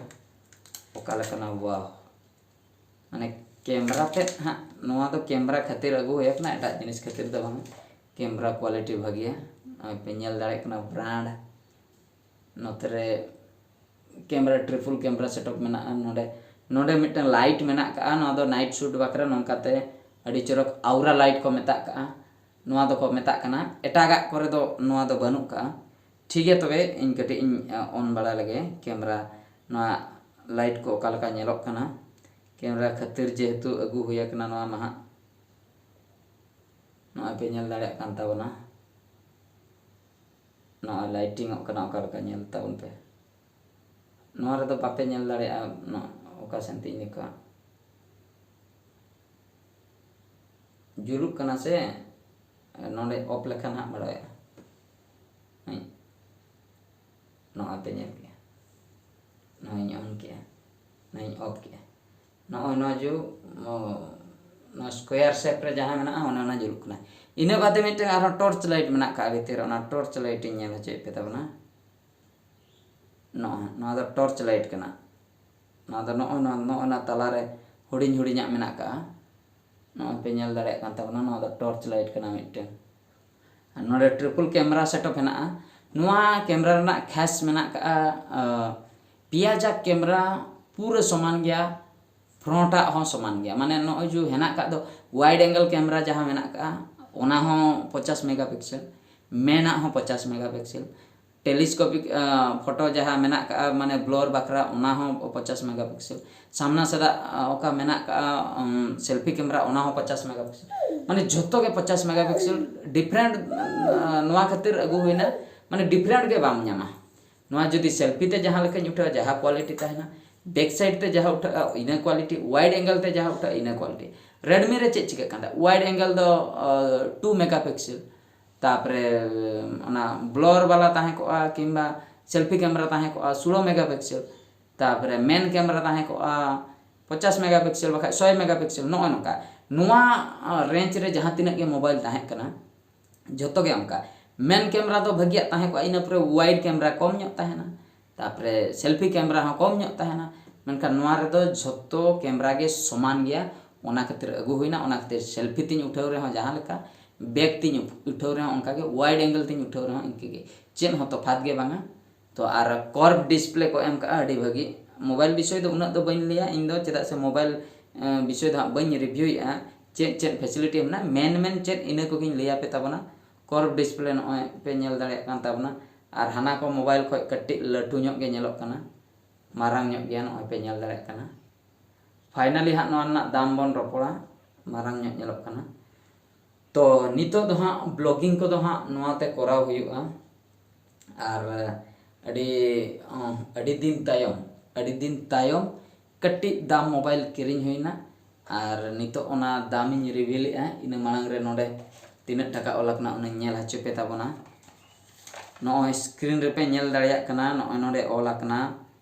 ᱚᱠᱟ ᱞᱮᱠᱟᱱᱟ? ᱣᱟᱣ, ᱢᱟᱱᱮ ᱠᱮᱢᱨᱟ ᱛᱮᱫ ᱦᱟᱸᱜ, ᱱᱚᱣᱟ ᱫᱚ ᱠᱮᱢᱨᱟ ᱠᱷᱟᱹᱛᱤᱨ ᱟᱹᱜᱩ ᱦᱩᱭ ᱟᱠᱟᱱᱟ, ᱮᱴᱟᱜ ᱡᱤᱱᱤᱥ ᱠᱷᱟᱹᱛᱤᱨ ᱫᱚ ᱵᱟᱝ᱾ ᱠᱮᱢᱨᱟ ᱠᱳᱣᱟᱞᱤᱴᱤ ᱵᱷᱟᱹᱜᱤᱭᱟ᱾ ᱱᱚᱜᱼᱚᱭ ᱯᱮ ᱧᱮᱞ ᱫᱟᱲᱮᱭᱟᱜ ᱠᱟᱱᱟ ᱵᱨᱟᱱᱰ᱾ ᱱᱚᱛᱮ ᱨᱮ ᱠᱮᱢᱨᱟ, ᱴᱨᱤᱯᱩᱞ ᱠᱮᱢᱨᱟ ᱥᱮᱴᱟᱯ ᱢᱮᱱᱟᱜᱼᱟ᱾ ᱱᱚᱰᱮ, ᱱᱚᱰᱮ ᱢᱤᱫᱴᱟᱝ ᱞᱟᱭᱤᱴ ᱢᱮᱱᱟᱜ ᱠᱟᱜᱼᱟ, ᱱᱚᱣᱟ ᱫᱚ ᱱᱟᱭᱤᱴ ᱥᱩᱴ ᱵᱟᱠᱷᱨᱟ ᱱᱚᱝᱠᱟᱛᱮ ᱟᱹᱰᱤ ᱪᱚᱨᱚᱠ ᱟᱣᱨᱟ ᱞᱟᱭᱤᱴ ᱠᱚ ᱢᱮᱛᱟᱜ ᱠᱟᱜᱼᱟ, ᱱᱚᱣᱟ ᱫᱚᱠᱚ ᱢᱮᱛᱟᱜ ᱠᱟᱱᱟ᱾ ᱮᱴᱟᱜᱟᱜ ᱠᱚᱨᱮ ᱫᱚ ᱱᱚᱣᱟ ᱫᱚ ᱵᱟᱹᱱᱩᱜ ᱠᱟᱜᱼᱟ᱾ ᱴᱷᱤᱠ ᱜᱮᱭᱟ, ᱛᱚᱵᱮ ᱤᱧ ᱠᱟᱹᱴᱤᱡ ᱤᱧ ᱚᱱ ᱵᱟᱲᱟ ᱞᱮᱜᱮ ᱠᱮᱢᱨᱟ, ᱱᱚᱣᱟ ᱞᱟᱭᱤᱴ ᱠᱚ ᱚᱠᱟ ᱞᱮᱠᱟ ᱧᱮᱞᱚᱜ ᱠᱟᱱᱟ᱾ ᱠᱮᱢᱨᱟ ᱠᱷᱟᱹᱛᱤᱨ ᱡᱮᱦᱮᱛᱩ ᱟᱹᱜᱩ ᱦᱩᱭ ᱟᱠᱟᱱᱟ ᱱᱚᱣᱟ ᱢᱟ ᱦᱟᱸᱜ, ᱱᱚᱜᱼᱚᱭ ᱯᱮ ᱧᱮᱞ ᱫᱟᱲᱮᱭᱟᱜ ᱠᱟᱱ ᱛᱟᱵᱚᱱᱟ᱾ ᱱᱚᱜᱼᱚᱭ ᱞᱟᱭᱴᱤᱝ ᱚᱜ ᱠᱟᱱᱟ, ᱚᱠᱟ ᱞᱮᱠᱟ ᱧᱮᱞ ᱛᱟᱵᱚᱱ ᱯᱮ᱾ ᱱᱚᱣᱟ ᱨᱮᱫᱚ ᱵᱟᱯᱮ ᱧᱮᱞ ᱫᱟᱲᱮᱭᱟᱜᱼᱟ, ᱱᱚ-, ᱚᱠᱟ ᱥᱮᱱ ᱛᱤᱧ ᱞᱮᱠᱟ ᱡᱩᱞᱩᱜ ᱠᱟᱱᱟ ᱥᱮ, ᱱᱚᱰᱮ ᱚᱯᱷ ᱞᱮᱠᱷᱟᱱ ᱦᱟᱸᱜ ᱵᱟᱲᱟᱭᱚᱜᱼᱟ᱾ ᱦᱮᱸ, ᱱᱚᱜᱼᱚᱭ ᱯᱮ ᱧᱮᱞ ᱠᱮᱜᱼᱟ, ᱱᱚᱜᱼᱚᱭ ᱤᱧ ᱚᱱ ᱠᱮᱜᱼᱟ, ᱱᱚᱜᱼᱚᱭ ᱤᱧ ᱚᱯᱷ ᱠᱮᱜᱼᱟ᱾ ᱱᱚᱜᱼᱚᱭ ᱱᱚᱣᱟ ᱡᱩ-, ᱚ, ᱱᱚᱣᱟ ᱥᱠᱚᱭᱟᱨ ᱥᱮᱯ ᱨᱮ ᱡᱟᱦᱟᱸ ᱢᱮᱱᱟᱜᱼᱟ, ᱚᱱᱮ ᱚᱱᱟ ᱡᱩᱞᱩᱜ ᱠᱟᱱᱟ᱾ ᱤᱱᱟᱹ ᱵᱟᱫᱮ ᱢᱤᱫᱴᱮᱱ ᱟᱨᱦᱚᱸ ᱴᱚᱨᱪ ᱞᱟᱭᱤᱴ ᱢᱮᱱᱟᱜ ᱠᱟᱜᱼᱟ ᱵᱷᱤᱛᱤᱨ ᱨᱮ, ᱚᱱᱟ ᱴᱚᱨᱪ ᱞᱟᱭᱤᱴ ᱤᱧ ᱧᱮᱞ ᱦᱚᱪᱚᱭᱮᱫ ᱯᱮ ᱛᱟᱵᱚᱱᱟ᱾ ᱱᱚᱜᱼᱚᱭ ᱱᱚᱣᱟ ᱫᱚ ᱴᱚᱨᱪ ᱞᱟᱭᱤᱴ ᱠᱟᱱᱟ᱾ ᱱᱚᱣᱟ ᱫᱚ ᱱᱚᱜᱼᱚᱭ ᱱᱚᱣᱟ, ᱱᱚᱜᱼᱚᱭ ᱱᱚᱣᱟ ᱛᱟᱞᱟᱨᱮ ᱦᱩᱰᱤᱧ ᱦᱩᱰᱤᱧᱟᱜ ᱢᱮᱱᱟᱜ ᱠᱟᱜᱼᱟ᱾ ᱱᱚᱜᱼᱚᱭ ᱯᱮ ᱧᱮᱞ ᱫᱟᱲᱮᱭᱟᱜ ᱠᱟᱱ ᱛᱟᱵᱚᱱᱟ, ᱱᱚᱣᱟ ᱫᱚ ᱴᱚᱨᱪ ᱞᱟᱭᱤᱴ ᱠᱟᱱᱟ ᱢᱤᱫᱴᱮᱱ᱾ ᱟᱨ ᱱᱚᱰᱮ ᱴᱨᱤᱯᱩᱞ ᱠᱮᱢᱨᱟ ᱥᱮᱴᱟᱯ ᱦᱮᱱᱟᱜᱼᱟ᱾ ᱱᱚᱣᱟ ᱠᱮᱢᱨᱟ ᱨᱮᱱᱟᱜ ᱠᱷᱟᱥ ᱢᱮᱱᱟᱜ ᱠᱟᱜᱼᱟ, ᱟ, ᱯᱮᱭᱟ ᱡᱟᱠ ᱠᱮᱢᱨᱟ ᱯᱩᱨᱟᱹ ᱥᱚᱢᱟᱱ ᱜᱮᱭᱟ, ᱯᱷᱨᱚᱱᱴ ᱟᱜ ᱦᱚᱸ ᱥᱚᱢᱟᱱ ᱜᱮᱭᱟ᱾ ᱢᱟᱱᱮ ᱱᱚᱜᱼᱚᱭ ᱡᱮ ᱦᱮᱱᱟᱜ ᱠᱟᱜ ᱫᱚ ᱣᱟᱭᱤᱰ ᱮᱝᱜᱮᱞ ᱠᱮᱢᱨᱟ ᱡᱟᱦᱟᱸ ᱢᱮᱱᱟᱜ ᱠᱟᱜᱼᱟ, ᱚᱱᱟ ᱦᱚᱸ ᱯᱚᱧᱪᱟᱥ ᱢᱮᱜᱟᱯᱤᱠᱥᱮᱞ, ᱢᱮᱱ ᱟᱜ ᱦᱚᱸ ᱯᱚᱧᱪᱟᱥ ᱢᱮᱜᱟᱯᱤᱠᱥᱮᱞ, ᱴᱮᱞᱤᱥᱠᱳᱯᱤᱠ, ᱟ, ᱯᱷᱳᱴᱳ ᱡᱟᱦᱟᱸ ᱢᱮᱱᱟᱜ ᱠᱟᱜᱼᱟ, ᱢᱟᱱᱮ ᱵᱞᱚᱨ ᱵᱟᱠᱷᱨᱟ, ᱚᱱᱟ ᱦᱚᱸ ᱯᱚᱧᱪᱟᱥ ᱢᱮᱜᱟᱯᱤᱠᱥᱮᱞ᱾ ᱥᱟᱢᱱᱟ ᱥᱮᱫᱟᱜ, ᱟ, ᱚᱠᱟ ᱢᱮᱱᱟᱜ ᱠᱟᱜᱼᱟ, ᱩᱢ, ᱥᱮᱞᱯᱷᱤ ᱠᱮᱢᱨᱟ, ᱚᱱᱟ ᱦᱚᱸ ᱯᱚᱧᱪᱟᱥ ᱢᱮᱜᱟᱯᱤᱠᱥᱮᱞ᱾ ᱢᱟᱱᱮ ᱡᱷᱚᱛᱚ ᱜᱮ ᱯᱚᱧᱪᱟᱥ ᱢᱮᱜᱟᱯᱤᱠᱥᱮᱞ᱾ ᱰᱤᱯᱷᱟᱨᱮᱱᱴ, ᱟ, ᱱᱚᱣᱟ ᱠᱷᱟᱹᱛᱤᱨ ᱟᱹᱜᱩ ᱦᱩᱭᱱᱟ, ᱢᱟᱱᱮ ᱰᱤᱯᱷᱟᱨᱮᱱᱴ ᱜᱮ ᱵᱟᱢ ᱧᱟᱢᱟ᱾ ᱱᱚᱣᱟ ᱡᱩᱫᱤ ᱥᱮᱞᱯᱷᱤ ᱛᱮ ᱡᱟᱦᱟᱸ ᱞᱮᱠᱟᱧ ᱩᱴᱷᱟᱹᱣᱟ, ᱡᱟᱦᱟᱸ ᱠᱳᱣᱟᱞᱤᱴᱤ ᱛᱟᱦᱮᱱᱟ, ᱵᱮᱠ ᱥᱟᱭᱤᱰ ᱛᱮ ᱡᱟᱦᱟᱸ ᱩᱴᱷᱟᱹᱜᱼᱟ, ᱤᱱᱟᱹ ᱠᱳᱣᱟᱞᱤᱴᱤ, ᱣᱟᱭᱤᱰ ᱮᱝᱜᱮᱞ ᱛᱮ ᱡᱟᱦᱟᱸ ᱩᱴᱷᱟᱹᱜᱼᱟ, ᱤᱱᱟᱹ ᱠᱳᱣᱟᱞᱤᱴᱤ᱾ ᱨᱮᱰᱢᱤ ᱨᱮ ᱪᱮᱫ ᱪᱤᱠᱟᱹᱜ ᱠᱟᱱ ᱛᱟᱦᱮᱸᱫ? ᱣᱟᱭᱤᱰ ᱮᱝᱜᱮᱞ ᱫᱚ, ᱟ, ᱴᱩ ᱢᱮᱜᱟᱯᱤᱠᱥᱮᱞ, ᱛᱟᱯᱚᱨᱮ ᱚᱱᱟ ᱵᱞᱚᱨ ᱵᱟᱞᱟ ᱛᱟᱦᱮᱸ ᱠᱚᱜᱼᱟ, ᱠᱤᱝᱵᱟ ᱥᱮᱞᱯᱷᱤ ᱠᱮᱢᱨᱟ ᱛᱟᱦᱮᱸ ᱠᱚᱜᱼᱟ ᱥᱳᱞᱳ ᱢᱮᱜᱟᱯᱤᱠᱥᱮᱞ, ᱛᱟᱯᱚᱨᱮ ᱢᱮᱱ ᱠᱮᱢᱨᱟ ᱛᱟᱦᱮᱸ ᱠᱚᱜᱼᱟ ᱯᱚᱪᱟᱥ ᱢᱮᱜᱟᱯᱤᱠᱥᱮᱞ, ᱵᱟᱠᱷᱟᱡ ᱥᱚᱭ ᱢᱮᱜᱟᱯᱤᱠᱥᱮᱞ, ᱱᱚᱜᱼᱚᱭ ᱱᱚᱝᱠᱟ᱾ ᱱᱚᱣᱟ ᱨᱮᱧᱡᱽ ᱨᱮ ᱡᱟᱦᱟᱸ ᱛᱤᱱᱟᱹᱜ ᱜᱮ ᱢᱳᱵᱟᱭᱤᱞ ᱛᱟᱦᱮᱸ ᱠᱟᱱᱟ, ᱡᱷᱚᱛᱚ ᱜᱮ ᱚᱱᱠᱟ᱾ ᱢᱮᱱ ᱠᱮᱢᱮᱨᱟ ᱫᱚ ᱵᱷᱟᱹᱜᱤᱭᱟᱜ ᱛᱟᱦᱮᱸ ᱠᱚᱜᱼᱟ, ᱤᱱᱟᱹ ᱯᱚᱨᱮ ᱣᱟᱭᱤᱰ ᱠᱮᱢᱮᱨᱟ ᱠᱚᱢ ᱧᱚᱜ ᱛᱟᱦᱮᱱᱟ, ᱛᱟᱨᱯᱚᱨᱮ ᱥᱮᱞᱯᱷᱤ ᱠᱮᱢᱮᱨᱟ ᱦᱚᱸ ᱠᱚᱢ ᱧᱚᱜ ᱛᱟᱦᱮᱱᱟ᱾ ᱢᱮᱱᱠᱷᱟᱱ ᱱᱚᱣᱟ ᱨᱮᱫᱚ ᱡᱷᱚᱛᱚ ᱠᱮᱢᱮᱨᱟ ᱜᱮ ᱥᱚᱢᱟᱱ ᱜᱮᱭᱟ, ᱚᱱᱟ ᱠᱷᱟᱹᱛᱤᱨ ᱟᱹᱜᱩ ᱦᱩᱭᱱᱟ᱾ ᱚᱱᱟ ᱠᱷᱟᱹᱛᱤᱨ ᱥᱮᱞᱯᱷᱤ ᱛᱤᱧ ᱩᱴᱷᱟᱹᱣ ᱨᱮᱦᱚᱸ ᱡᱟᱦᱟᱸ ᱞᱮᱠᱟ, ᱵᱮᱠ ᱛᱤᱧ ᱩᱴᱷᱟᱹᱣ ᱨᱮᱦᱚᱸ ᱚᱱᱠᱟ ᱜᱮ, ᱣᱟᱭᱤᱰ ᱮᱝᱜᱮᱞ ᱛᱤᱧ ᱩᱴᱷᱟᱹᱣ ᱨᱮᱦᱚᱸ ᱤᱱᱠᱟᱹ ᱜᱮ, ᱪᱮᱫ ᱦᱚᱸ ᱛᱚᱯᱷᱟᱛ ᱜᱮ ᱵᱟᱝᱟ᱾ ᱛᱚ ᱟᱨ ᱠᱚᱨᱵᱷ ᱰᱤᱥᱯᱞᱮ ᱠᱚ ᱮᱢ ᱠᱟᱜᱼᱟ, ᱟᱹᱰᱤ ᱵᱷᱟᱹᱜᱤ᱾ ᱢᱳᱵᱟᱭᱤᱞ ᱵᱤᱥᱚᱭ ᱫᱚ ᱩᱱᱟᱹᱜ ᱫᱚ ᱵᱟᱹᱧ ᱞᱟᱹᱭᱟ ᱤᱧ ᱫᱚ, ᱪᱮᱫᱟᱜ ᱥᱮ ᱢᱳᱵᱟᱭᱤᱞ ᱮ, ᱵᱤᱥᱚᱭ ᱫᱚ ᱦᱟᱸᱜ ᱵᱟᱹᱧ ᱨᱤᱵᱷᱤᱭᱩᱭᱮᱫᱼᱟ, ᱪᱮᱫ ᱪᱮᱫ ᱯᱷᱮᱥᱤᱞᱤᱴᱤ ᱢᱮᱱᱟᱜᱼᱟ, ᱢᱮᱱ ᱢᱮᱱ ᱪᱮᱫ, ᱤᱱᱟᱹ ᱠᱚᱜᱮᱧ ᱞᱟᱹᱭ ᱟᱯᱮ ᱛᱟᱵᱚᱱᱟ᱾ ᱠᱚᱨᱵᱷ ᱰᱤᱥᱯᱞᱮ ᱱᱚᱜᱼᱚᱭ ᱯᱮ ᱧᱮᱞ ᱫᱟᱲᱮᱭᱟᱜ ᱠᱟᱱ ᱛᱟᱵᱚᱱᱟ, ᱟᱨ ᱦᱟᱱᱟ ᱠᱚ ᱢᱳᱵᱟᱭᱤᱞ ᱠᱷᱚᱡ ᱠᱟᱹᱴᱤᱡ ᱞᱟᱹᱴᱩ ᱧᱚᱜ ᱜᱮ ᱧᱮᱞᱚᱜ ᱠᱟᱱᱟ, ᱢᱟᱨᱟᱝ ᱧᱚᱜ ᱜᱮᱭᱟ, ᱱᱚᱜᱼᱚᱭ ᱯᱮ ᱧᱮᱞ ᱫᱟᱲᱮᱭᱟᱜ ᱠᱟᱱᱟ᱾ ᱯᱷᱟᱭᱱᱟᱞᱤ ᱦᱟᱸᱜ ᱱᱚᱣᱟ ᱨᱮᱱᱟᱜ ᱫᱟᱢ ᱵᱚᱱ ᱨᱚᱯᱚᱲᱟ, ᱢᱟᱨᱟᱝ ᱧᱚᱜ ᱧᱮᱞᱚᱜ ᱠᱟᱱᱟ᱾ ᱛᱚ ᱱᱤᱛᱚᱜ ᱫᱚ ᱦᱟᱸᱜ ᱵᱞᱚᱜᱤᱝ ᱠᱚᱫᱚ ᱦᱟᱸᱜ ᱱᱚᱣᱟ ᱛᱮ ᱠᱚᱨᱟᱣ ᱦᱩᱭᱩᱜᱼᱟ᱾ ᱟᱨ ᱟᱹᱰᱤ, ᱟᱹᱰᱤ ᱫᱤᱱ ᱛᱟᱭᱚᱢ, ᱟᱹᱰᱤ ᱫᱤᱱ ᱛᱟᱭᱚᱢ ᱠᱟᱹᱴᱤᱡ ᱫᱟᱢ ᱢᱳᱵᱟᱭᱤᱞ ᱠᱤᱨᱤᱧ ᱦᱩᱭᱱᱟ᱾ ᱟᱨ ᱱᱤᱛᱚᱜ ᱚᱱᱟ ᱫᱟᱢᱤᱧ ᱨᱤᱵᱷᱤᱞᱮᱜᱼᱟ, ᱤᱱᱟᱹ ᱢᱟᱲᱟᱝ ᱨᱮ ᱱᱚᱰᱮ ᱛᱤᱱᱟᱹᱜ ᱴᱟᱠᱟ ᱚᱞ ᱟᱠᱟᱱᱟ ᱚᱱᱟᱧ ᱧᱮᱞ ᱦᱚᱪᱚ ᱯᱮ ᱛᱟᱵᱚᱱᱟ᱾ ᱱᱚᱜᱼᱚᱭ ᱥᱠᱨᱤᱱ ᱨᱮᱯᱮ ᱧᱮᱞ ᱫᱟᱲᱮᱭᱟᱜ ᱠᱟᱱᱟ, ᱱᱚᱜᱼᱚᱭ ᱱᱚᱰᱮ ᱚᱞ ᱟᱠᱟᱱᱟ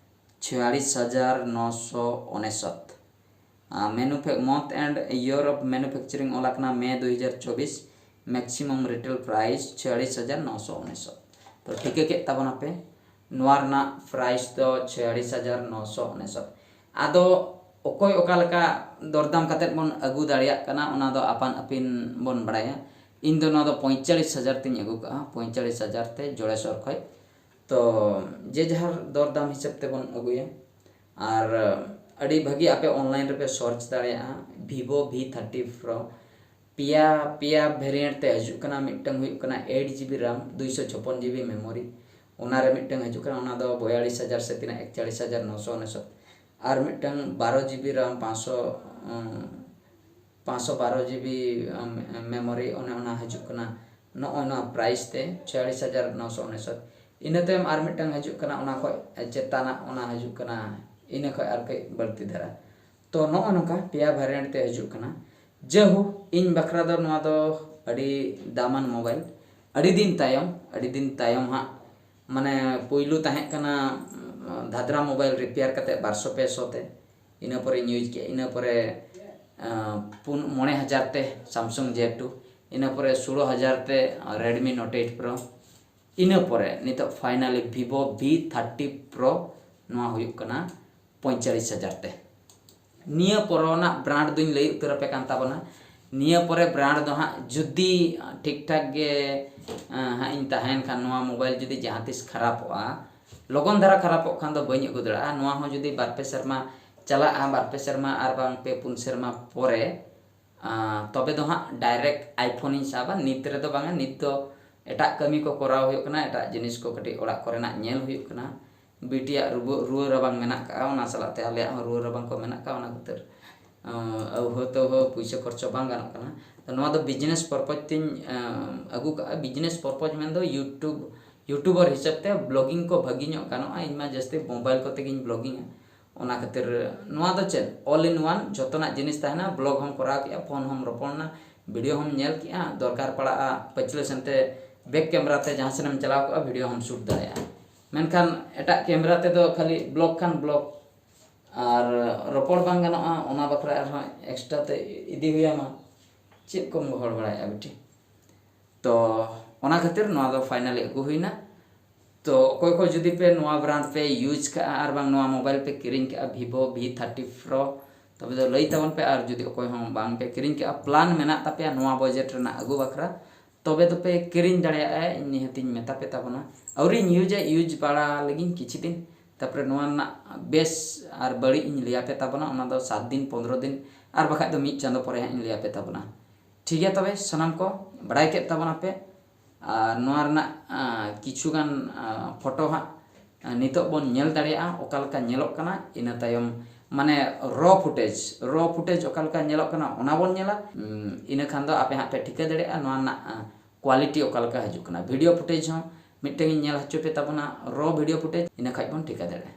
ᱪᱷᱤᱭᱟᱞᱤᱥ ᱦᱟᱡᱟᱨ ᱱᱚᱥᱚ ᱩᱱᱤᱥᱚᱛ᱾ ᱟᱨ ᱢᱮᱱᱩᱯᱷᱮ-, month and year of manufacturing ᱚᱞ ᱟᱠᱟᱱᱟ ᱢᱮ ᱫᱩ ᱦᱟᱡᱟᱨ ᱪᱚᱵᱵᱤᱥ, maximum retail price ᱪᱷᱤᱭᱟᱞᱤᱥ ᱦᱟᱡᱟᱨ ᱱᱚᱥᱚ ᱩᱱᱤᱥᱚᱛ᱾ ᱛᱚ ᱴᱷᱤᱠᱟᱹ ᱠᱮᱫ ᱛᱟᱵᱚᱱᱟᱯᱮ, ᱱᱚᱣᱟ ᱨᱮᱱᱟᱜ ᱯᱨᱟᱭᱤᱥ ᱫᱚ ᱪᱷᱤᱭᱟᱞᱤᱥ ᱦᱟᱡᱟᱨ ᱱᱚᱥᱚ ᱩᱱᱤᱥᱚᱛ᱾ ᱟᱫᱚ ᱚᱠᱚᱭ ᱚᱠᱟ ᱞᱮᱠᱟ ᱫᱚᱨᱫᱟᱢ ᱠᱟᱛᱮᱫ ᱵᱚᱱ ᱟᱹᱜᱩ ᱫᱟᱲᱮᱭᱟᱜ ᱠᱟᱱᱟ, ᱚᱱᱟ ᱫᱚ ᱟᱯᱟᱱ ᱟᱹᱯᱤᱱ ᱵᱚᱱ ᱵᱟᱲᱟᱭᱟ᱾ ᱤᱧ ᱫᱚ ᱱᱚᱣᱟ ᱫᱚ ᱯᱚᱸᱭᱛᱟᱞᱤᱥ ᱦᱟᱡᱟᱨ ᱛᱤᱧ ᱟᱹᱜᱩ ᱠᱟᱜᱼᱟ, ᱯᱚᱸᱭᱛᱟᱞᱤᱥ ᱦᱟᱡᱟᱨ ᱛᱮ ᱡᱚᱲᱮᱥᱚᱨ ᱠᱷᱚᱡ᱾ ᱛᱚ ᱡᱮ ᱡᱟᱦᱟᱨ ᱫᱚᱨᱫᱟᱢ ᱦᱤᱥᱟᱹᱵ ᱛᱮᱵᱚᱱ ᱟᱹᱜᱩᱭᱟ᱾ ᱟᱨ ᱟᱹᱰᱤ ᱵᱷᱟᱹᱜᱤ ᱟᱯᱮ online ᱨᱮᱯᱮ search ᱫᱟᱲᱮᱭᱟᱜᱼᱟ, Vivo V thirty Pro᱾ ᱯᱮᱭᱟ, ᱯᱮᱭᱟ variant ᱛᱮ ᱦᱤᱡᱩᱜ ᱠᱟᱱᱟ᱾ ᱢᱤᱫᱴᱟᱝ ᱦᱩᱭᱩᱜ ᱠᱟᱱᱟ eight GB RAM, ᱫᱩᱭᱥᱚ ᱪᱷᱚᱯᱚᱱ GB memory, ᱚᱱᱟᱨᱮ ᱢᱤᱫᱴᱟᱝ ᱦᱤᱡᱩᱜ ᱠᱟᱱᱟ, ᱚᱱᱟ ᱫᱚ ᱵᱚᱭᱟᱞᱤᱥ ᱦᱟᱡᱟᱨ ᱥᱮ ᱛᱤᱱᱟᱹᱜ, ᱮᱠᱪᱟᱞᱤᱥ ᱦᱟᱡᱟᱨ ᱱᱚᱥᱚ ᱩᱱᱤᱥᱚᱛ᱾ ᱟᱨ ᱢᱤᱫᱴᱟᱝ ᱵᱟᱨᱚ GB RAM, ᱯᱟᱸᱪᱥᱚ, ᱩᱸ, ᱯᱟᱸᱪᱥᱚ ᱵᱟᱨᱚ GB, ᱩᱸ, memory, ᱚᱱᱮ ᱚᱱᱟ ᱦᱤᱡᱩᱜ ᱠᱟᱱᱟ᱾ ᱱᱚᱜᱼᱚᱭ ᱱᱚᱣᱟ price ᱛᱮ ᱪᱷᱤᱭᱟᱞᱤᱥ ᱦᱟᱡᱟᱨ ᱱᱚᱥᱚ ᱩᱱᱤᱥᱚᱛ᱾ ᱤᱱᱟᱹ ᱛᱟᱭᱚᱢ ᱟᱨ ᱢᱤᱫᱴᱟᱝ ᱦᱤᱡᱩᱜ ᱠᱟᱱᱟ, ᱚᱱᱟ ᱠᱷᱚᱡ ᱪᱮᱛᱟᱱᱟᱜ ᱚᱱᱟ ᱦᱤᱡᱩᱜ ᱠᱟᱱᱟ, ᱤᱱᱟᱹ ᱠᱷᱚᱡ ᱟᱨ ᱠᱟᱹᱡ ᱵᱟᱹᱲᱛᱤ ᱫᱷᱟᱨᱟ᱾ ᱛᱚ ᱱᱚᱜᱼᱚ ᱱᱚᱝᱠᱟ ᱯᱮᱭᱟ variant ᱛᱮ ᱦᱤᱡᱩᱜ ᱠᱟᱱᱟ᱾ ᱡᱟᱭᱦᱳᱠ, ᱤᱧ ᱵᱟᱠᱷᱨᱟ ᱫᱚ ᱱᱚᱣᱟ ᱫᱚ ᱟᱹᱰᱤ ᱫᱟᱢᱟᱱ ᱢᱳᱵᱟᱭᱤᱞ᱾ ᱟᱹᱰᱤ ᱫᱤᱱ ᱛᱟᱭᱚᱢ, ᱟᱹᱰᱤ ᱫᱤᱱ ᱛᱟᱭᱚᱢ ᱦᱟᱸᱜ, ᱢᱟᱱᱮ ᱯᱩᱭᱞᱩ ᱛᱟᱦᱮᱸ ᱠᱟᱱᱟ, ᱩᱸ, ᱫᱷᱟᱫᱨᱟ ᱢᱳᱵᱟᱭᱤᱞ repair ᱠᱟᱛᱮ ᱵᱟᱨᱥᱚ ᱯᱮᱥᱚ ᱛᱮ᱾ ᱤᱱᱟᱹ ᱯᱚᱨᱮᱧ ᱤᱭᱩᱡᱽ ᱠᱮᱫᱼᱟ, ᱤᱱᱟᱹ ᱯᱚᱨᱮ ᱟᱸ, ᱯᱩᱱ ᱢᱚᱬᱮ ᱦᱟᱡᱟᱨ ᱛᱮ Samsung J two, ᱤᱱᱟᱹ ᱯᱚᱨᱮ ᱥᱳᱞᱳ ᱦᱟᱡᱟᱨ ᱛᱮ Redmi Note eight Pro, ᱤᱱᱟᱹ ᱯᱚᱨᱮ ᱱᱤᱛᱚᱜ finally Vivo V thirty Pro, ᱱᱚᱣᱟ ᱦᱩᱭᱩᱜ ᱠᱟᱱᱟ ᱯᱚᱸᱭᱛᱟᱞᱞᱤᱥ ᱦᱟᱡᱟᱨ ᱛᱮ᱾ ᱱᱤᱭᱟᱹ ᱯᱚᱨᱮᱱᱟᱜ ᱵᱨᱟᱱᱰ ᱫᱚᱧ ᱞᱟᱹᱭ ᱩᱛᱟᱹᱨ ᱟᱯᱮ ᱠᱟᱱ ᱛᱟᱵᱚᱱᱟ᱾ ᱱᱤᱭᱟᱹ ᱯᱚᱨᱮ ᱵᱨᱟᱱᱰ ᱫᱚ ᱦᱟᱸᱜ ᱡᱩᱫᱤ ᱴᱷᱤᱠ ᱴᱷᱟᱠ ᱜᱮ ᱟᱸ, ᱦᱟᱸᱜ ᱤᱧ ᱛᱟᱦᱮᱸᱭᱮᱱ ᱠᱷᱟᱱ, ᱱᱚᱣᱟ ᱢᱳᱵᱟᱭᱤᱞ ᱡᱩᱫᱤ ᱡᱟᱦᱟᱸ ᱛᱤᱥ ᱠᱷᱟᱨᱟᱯᱚᱜᱼᱟ, ᱞᱚᱜᱚᱱ ᱫᱷᱟᱨᱟ ᱠᱷᱟᱨᱟᱯᱚᱜ ᱠᱷᱟᱱ ᱫᱚ ᱵᱟᱹᱧ ᱟᱹᱜᱩ ᱫᱟᱲᱮᱭᱟᱜᱼᱟ᱾ ᱱᱚᱣᱟ ᱦᱚᱸ ᱡᱩᱫᱤ ᱵᱟᱨ ᱯᱮ ᱥᱮᱨᱢᱟ ᱪᱟᱞᱟᱜᱼᱟ, ᱵᱟᱨ ᱯᱮ ᱥᱮᱨᱢᱟ ᱟᱨ ᱵᱟᱝ ᱯᱮ ᱯᱩᱱ ᱥᱮᱨᱢᱟ ᱯᱚᱨᱮ, ᱟᱸ, ᱛᱚᱵᱮ ᱫᱚ ᱦᱟᱸᱜ direct iPhone ᱤᱧ ᱥᱟᱵᱟ᱾ ᱱᱤᱛ ᱨᱮᱫᱚ ᱵᱟᱝᱟ, ᱱᱤᱛ ᱫᱚ ᱮᱴᱟᱜ ᱠᱟᱹᱢᱤ ᱠᱚ ᱠᱚᱨᱟᱣ ᱦᱩᱭᱩᱜ ᱠᱟᱱᱟ, ᱮᱴᱟᱜ ᱡᱤᱱᱤᱥ ᱠᱚ ᱠᱟᱹᱴᱤᱡ ᱚᱲᱟᱜ ᱠᱚᱨᱮᱱᱟᱜ ᱧᱮᱞ ᱦᱩᱭᱩᱜ ᱠᱟᱱᱟ᱾ ᱵᱤᱴᱤᱭᱟᱜ ᱨᱩᱣᱟᱹ, ᱨᱩᱣᱟᱹ ᱨᱟᱵᱟᱝ ᱢᱮᱱᱟᱜ ᱠᱟᱜᱼᱟ, ᱚᱱᱟ ᱥᱟᱞᱟᱜ ᱛᱮ ᱟᱞᱮᱭᱟᱜ ᱦᱚᱸ ᱨᱩᱣᱟᱹ ᱨᱟᱵᱟᱝ ᱠᱚ ᱢᱮᱱᱟᱜ ᱠᱟᱜᱼᱟ, ᱚᱱᱟ ᱠᱷᱟᱹᱛᱤᱨ, ᱟᱸ, ᱟᱹᱣᱦᱟᱹ ᱛᱟᱹᱣᱦᱟᱹ ᱯᱩᱭᱥᱟᱹ ᱠᱷᱚᱨᱪᱟ ᱵᱟᱝ ᱜᱟᱱᱚᱜ ᱠᱟᱱᱟ᱾ ᱛᱚ ᱱᱚᱣᱟ ᱫᱚ business purpose ᱛᱤᱧ, ᱟᱸ, ᱟᱹᱜᱩ ᱠᱟᱜᱼᱟ᱾ Business purpose ᱢᱮᱱᱫᱚ YouTube, YouTuber ᱦᱤᱥᱟᱹᱵ ᱛᱮ vlogging ᱠᱚ ᱵᱷᱟᱹᱜᱤ ᱧᱚᱜ ᱜᱟᱱᱚᱜᱼᱟ᱾ ᱤᱧ ᱢᱟ ᱡᱟᱹᱥᱛᱤ mobile ᱠᱚᱛᱮ ᱜᱤᱧ vloggingᱟ, ᱚᱱᱟ ᱠᱷᱟᱹᱛᱤᱨ ᱱᱚᱣᱟ ᱫᱚ ᱪᱮᱫ, all in one, ᱡᱚᱛᱚᱱᱟᱜ ᱡᱤᱱᱤᱥ ᱛᱟᱦᱮᱱᱟ᱾ Vlog ᱦᱚᱸᱢ ᱠᱚᱨᱟᱣ ᱠᱮᱜᱼᱟ, ᱯᱷᱳᱱ ᱦᱚᱸᱢ ᱨᱚᱯᱚᱲᱱᱟ, ᱵᱷᱤᱰᱤᱭᱳ ᱦᱚᱸᱢ ᱧᱮᱞ ᱠᱮᱜᱼᱟ, ᱫᱚᱨᱠᱟᱨ ᱯᱟᱲᱟᱜᱼᱟ ᱯᱟᱹᱪᱷᱞᱟᱹ ᱥᱮᱱᱛᱮ back camera ᱛᱮ ᱡᱟᱦᱟᱸ ᱥᱮᱱᱮᱢ ᱪᱟᱞᱟᱣ ᱠᱚᱜᱼᱟ, ᱵᱷᱤᱰᱤᱭᱳ ᱦᱚᱸᱢ shoot ᱫᱟᱲᱮᱭᱟᱜᱼᱟ᱾ ᱢᱮᱱᱠᱷᱟᱱ ᱮᱴᱟᱜ camera ᱛᱮᱫᱚ ᱠᱷᱟᱹᱞᱤ vlog ᱠᱷᱟᱱ vlog, ᱟᱨ ᱨᱚᱯᱚᱲ ᱵᱟᱝ ᱜᱟᱱᱚᱜᱼᱟ, ᱚᱱᱟ ᱵᱟᱠᱷᱨᱟ ᱟᱨᱦᱚᱸ extra ᱛᱮ ᱤᱫᱤ ᱦᱩᱭᱟᱢᱟ᱾ ᱪᱮᱫ ᱠᱚᱢ ᱜᱚᱦᱚᱲ ᱵᱟᱲᱟᱭᱮᱫᱼᱟ ᱵᱤᱴᱤ? ᱛᱚ ᱚᱱᱟ ᱠᱷᱟᱹᱛᱤᱨ ᱱᱚᱣᱟ ᱫᱚ finally ᱟᱹᱜᱩ ᱦᱩᱭᱱᱟ᱾ ᱛᱚ ᱚᱠᱚᱭ ᱠᱚ ᱡᱩᱫᱤ ᱯᱮ ᱱᱚᱣᱟ brand ᱯᱮ use ᱠᱟᱜᱼᱟ ᱟᱨ ᱵᱟᱝ ᱱᱚᱣᱟ mobile ᱯᱮ ᱠᱤᱨᱤᱧ ᱠᱟᱜᱼᱟ, Vivo V thirty Pro, ᱛᱚᱵᱮ ᱫᱚ ᱞᱟᱹᱭ ᱛᱟᱵᱚᱱ ᱯᱮ᱾ ᱟᱨ ᱡᱩᱫᱤ ᱚᱠᱚᱭ ᱦᱚᱸ ᱵᱟᱝ ᱯᱮ ᱠᱤᱨᱤᱧ ᱠᱟᱜᱼᱟ, plan ᱢᱮᱱᱟᱜ ᱛᱟᱯᱮᱭᱟ ᱱᱚᱣᱟ budget ᱨᱮᱱᱟᱜ ᱟᱹᱜᱩ ᱵᱟᱠᱷᱨᱟ, ᱛᱚᱵᱮ ᱫᱚᱯᱮ ᱠᱤᱨᱤᱧ ᱫᱟᱲᱮᱭᱟᱜᱼᱟ᱾ ᱤᱧ ᱱᱤᱦᱟᱹᱛᱤᱧ ᱢᱮᱛᱟ ᱯᱮ ᱛᱟᱵᱚᱱᱟ, ᱟᱹᱣᱨᱤᱧ use ᱟ, use ᱵᱟᱲᱟ ᱞᱮᱜᱤᱧ ᱠᱤᱪᱷᱩ ᱫᱤᱱ, ᱛᱟᱯᱚᱨᱮ ᱱᱚᱣᱟ ᱨᱮᱱᱟᱜ ᱵᱮᱥ ᱟᱨ ᱵᱟᱹᱲᱤᱡ ᱤᱧ ᱞᱟᱹᱭ ᱟᱯᱮ ᱛᱟᱵᱚᱱᱟ᱾ ᱚᱱᱟ ᱫᱚ ᱥᱟᱛ ᱫᱤᱱ, ᱯᱚᱱᱫᱽᱨᱚ ᱫᱤᱱ, ᱟᱨ ᱵᱟᱠᱷᱟᱡ ᱫᱚ ᱢᱤᱫ ᱪᱟᱸᱫᱚ ᱯᱚᱨᱮ ᱦᱟᱸᱜ ᱤᱧ ᱞᱟᱹᱭ ᱟᱯᱮ ᱛᱟᱵᱚᱱᱟ᱾ ᱴᱷᱤᱠ ᱜᱮᱭᱟ, ᱛᱚᱵᱮ ᱥᱟᱱᱟᱢ ᱠᱚ ᱵᱟᱲᱟᱭ ᱠᱮᱫ ᱛᱟᱵᱚᱱᱟᱯᱮ᱾ ᱟᱨ ᱱᱚᱣᱟ ᱨᱮᱱᱟᱜ, ᱟᱸ, ᱠᱤᱪᱷᱩ ᱜᱟᱱ, ᱟᱸ, ᱯᱷᱳᱴᱳ ᱦᱟᱸᱜ, ᱟᱸ, ᱱᱤᱛᱚᱜ ᱵᱚᱱ ᱧᱮᱞ ᱫᱟᱲᱮᱭᱟᱜᱼᱟ ᱚᱠᱟ ᱞᱮᱠᱟ ᱧᱮᱞᱚᱜ ᱠᱟᱱᱟ᱾ ᱤᱱᱟᱹ ᱛᱟᱭᱚᱢ ᱢᱟᱱᱮ raw footage, raw footage ᱚᱠᱟ ᱞᱮᱠᱟ ᱧᱮᱞᱚᱜ ᱠᱟᱱᱟ ᱚᱱᱟ ᱵᱚᱱ ᱧᱮᱞᱟ᱾ ᱩᱸ, ᱤᱱᱟᱹ ᱠᱷᱟᱱ ᱫᱚ ᱟᱯᱮ ᱦᱟᱸᱜ ᱯᱮ ᱴᱷᱤᱠᱟᱹ ᱫᱟᱲᱮᱭᱟᱜᱼᱟ ᱱᱚᱣᱟ ᱨᱮᱱᱟᱜ, ᱟᱸ, quality ᱚᱠᱟ ᱞᱮᱠᱟ ᱦᱤᱡᱩᱜ ᱠᱟᱱᱟ᱾ ᱵᱷᱤᱰᱤᱭᱳ footage ᱦᱚᱸ ᱢᱤᱫᱴᱟᱝ ᱤᱧ ᱧᱮᱞ ᱦᱚᱪᱚ ᱯᱮ ᱛᱟᱵᱚᱱᱟ, raw video footage, ᱤᱱᱟᱹ ᱠᱷᱟᱡ ᱵᱚᱱ ᱴᱷᱤᱠᱟᱹ ᱫᱟᱲᱮᱭᱟᱜᱼᱟ᱾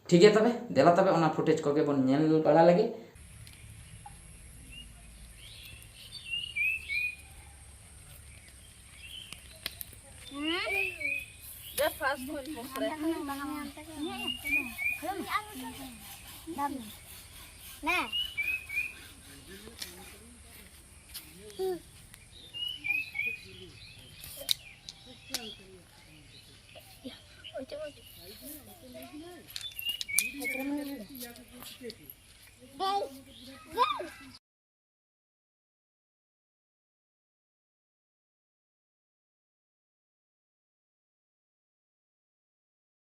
ᱴᱷᱤᱠ ᱜᱮᱭᱟ, ᱛᱚᱵᱮ ᱫᱮᱞᱟ ᱛᱚᱵᱮ ᱚᱱᱟ footage ᱠᱚᱜᱮ ᱵᱚᱱ ᱧᱮᱞ ᱵᱟᱲᱟ ᱞᱮᱜᱮ᱾ ᱱᱟ᱾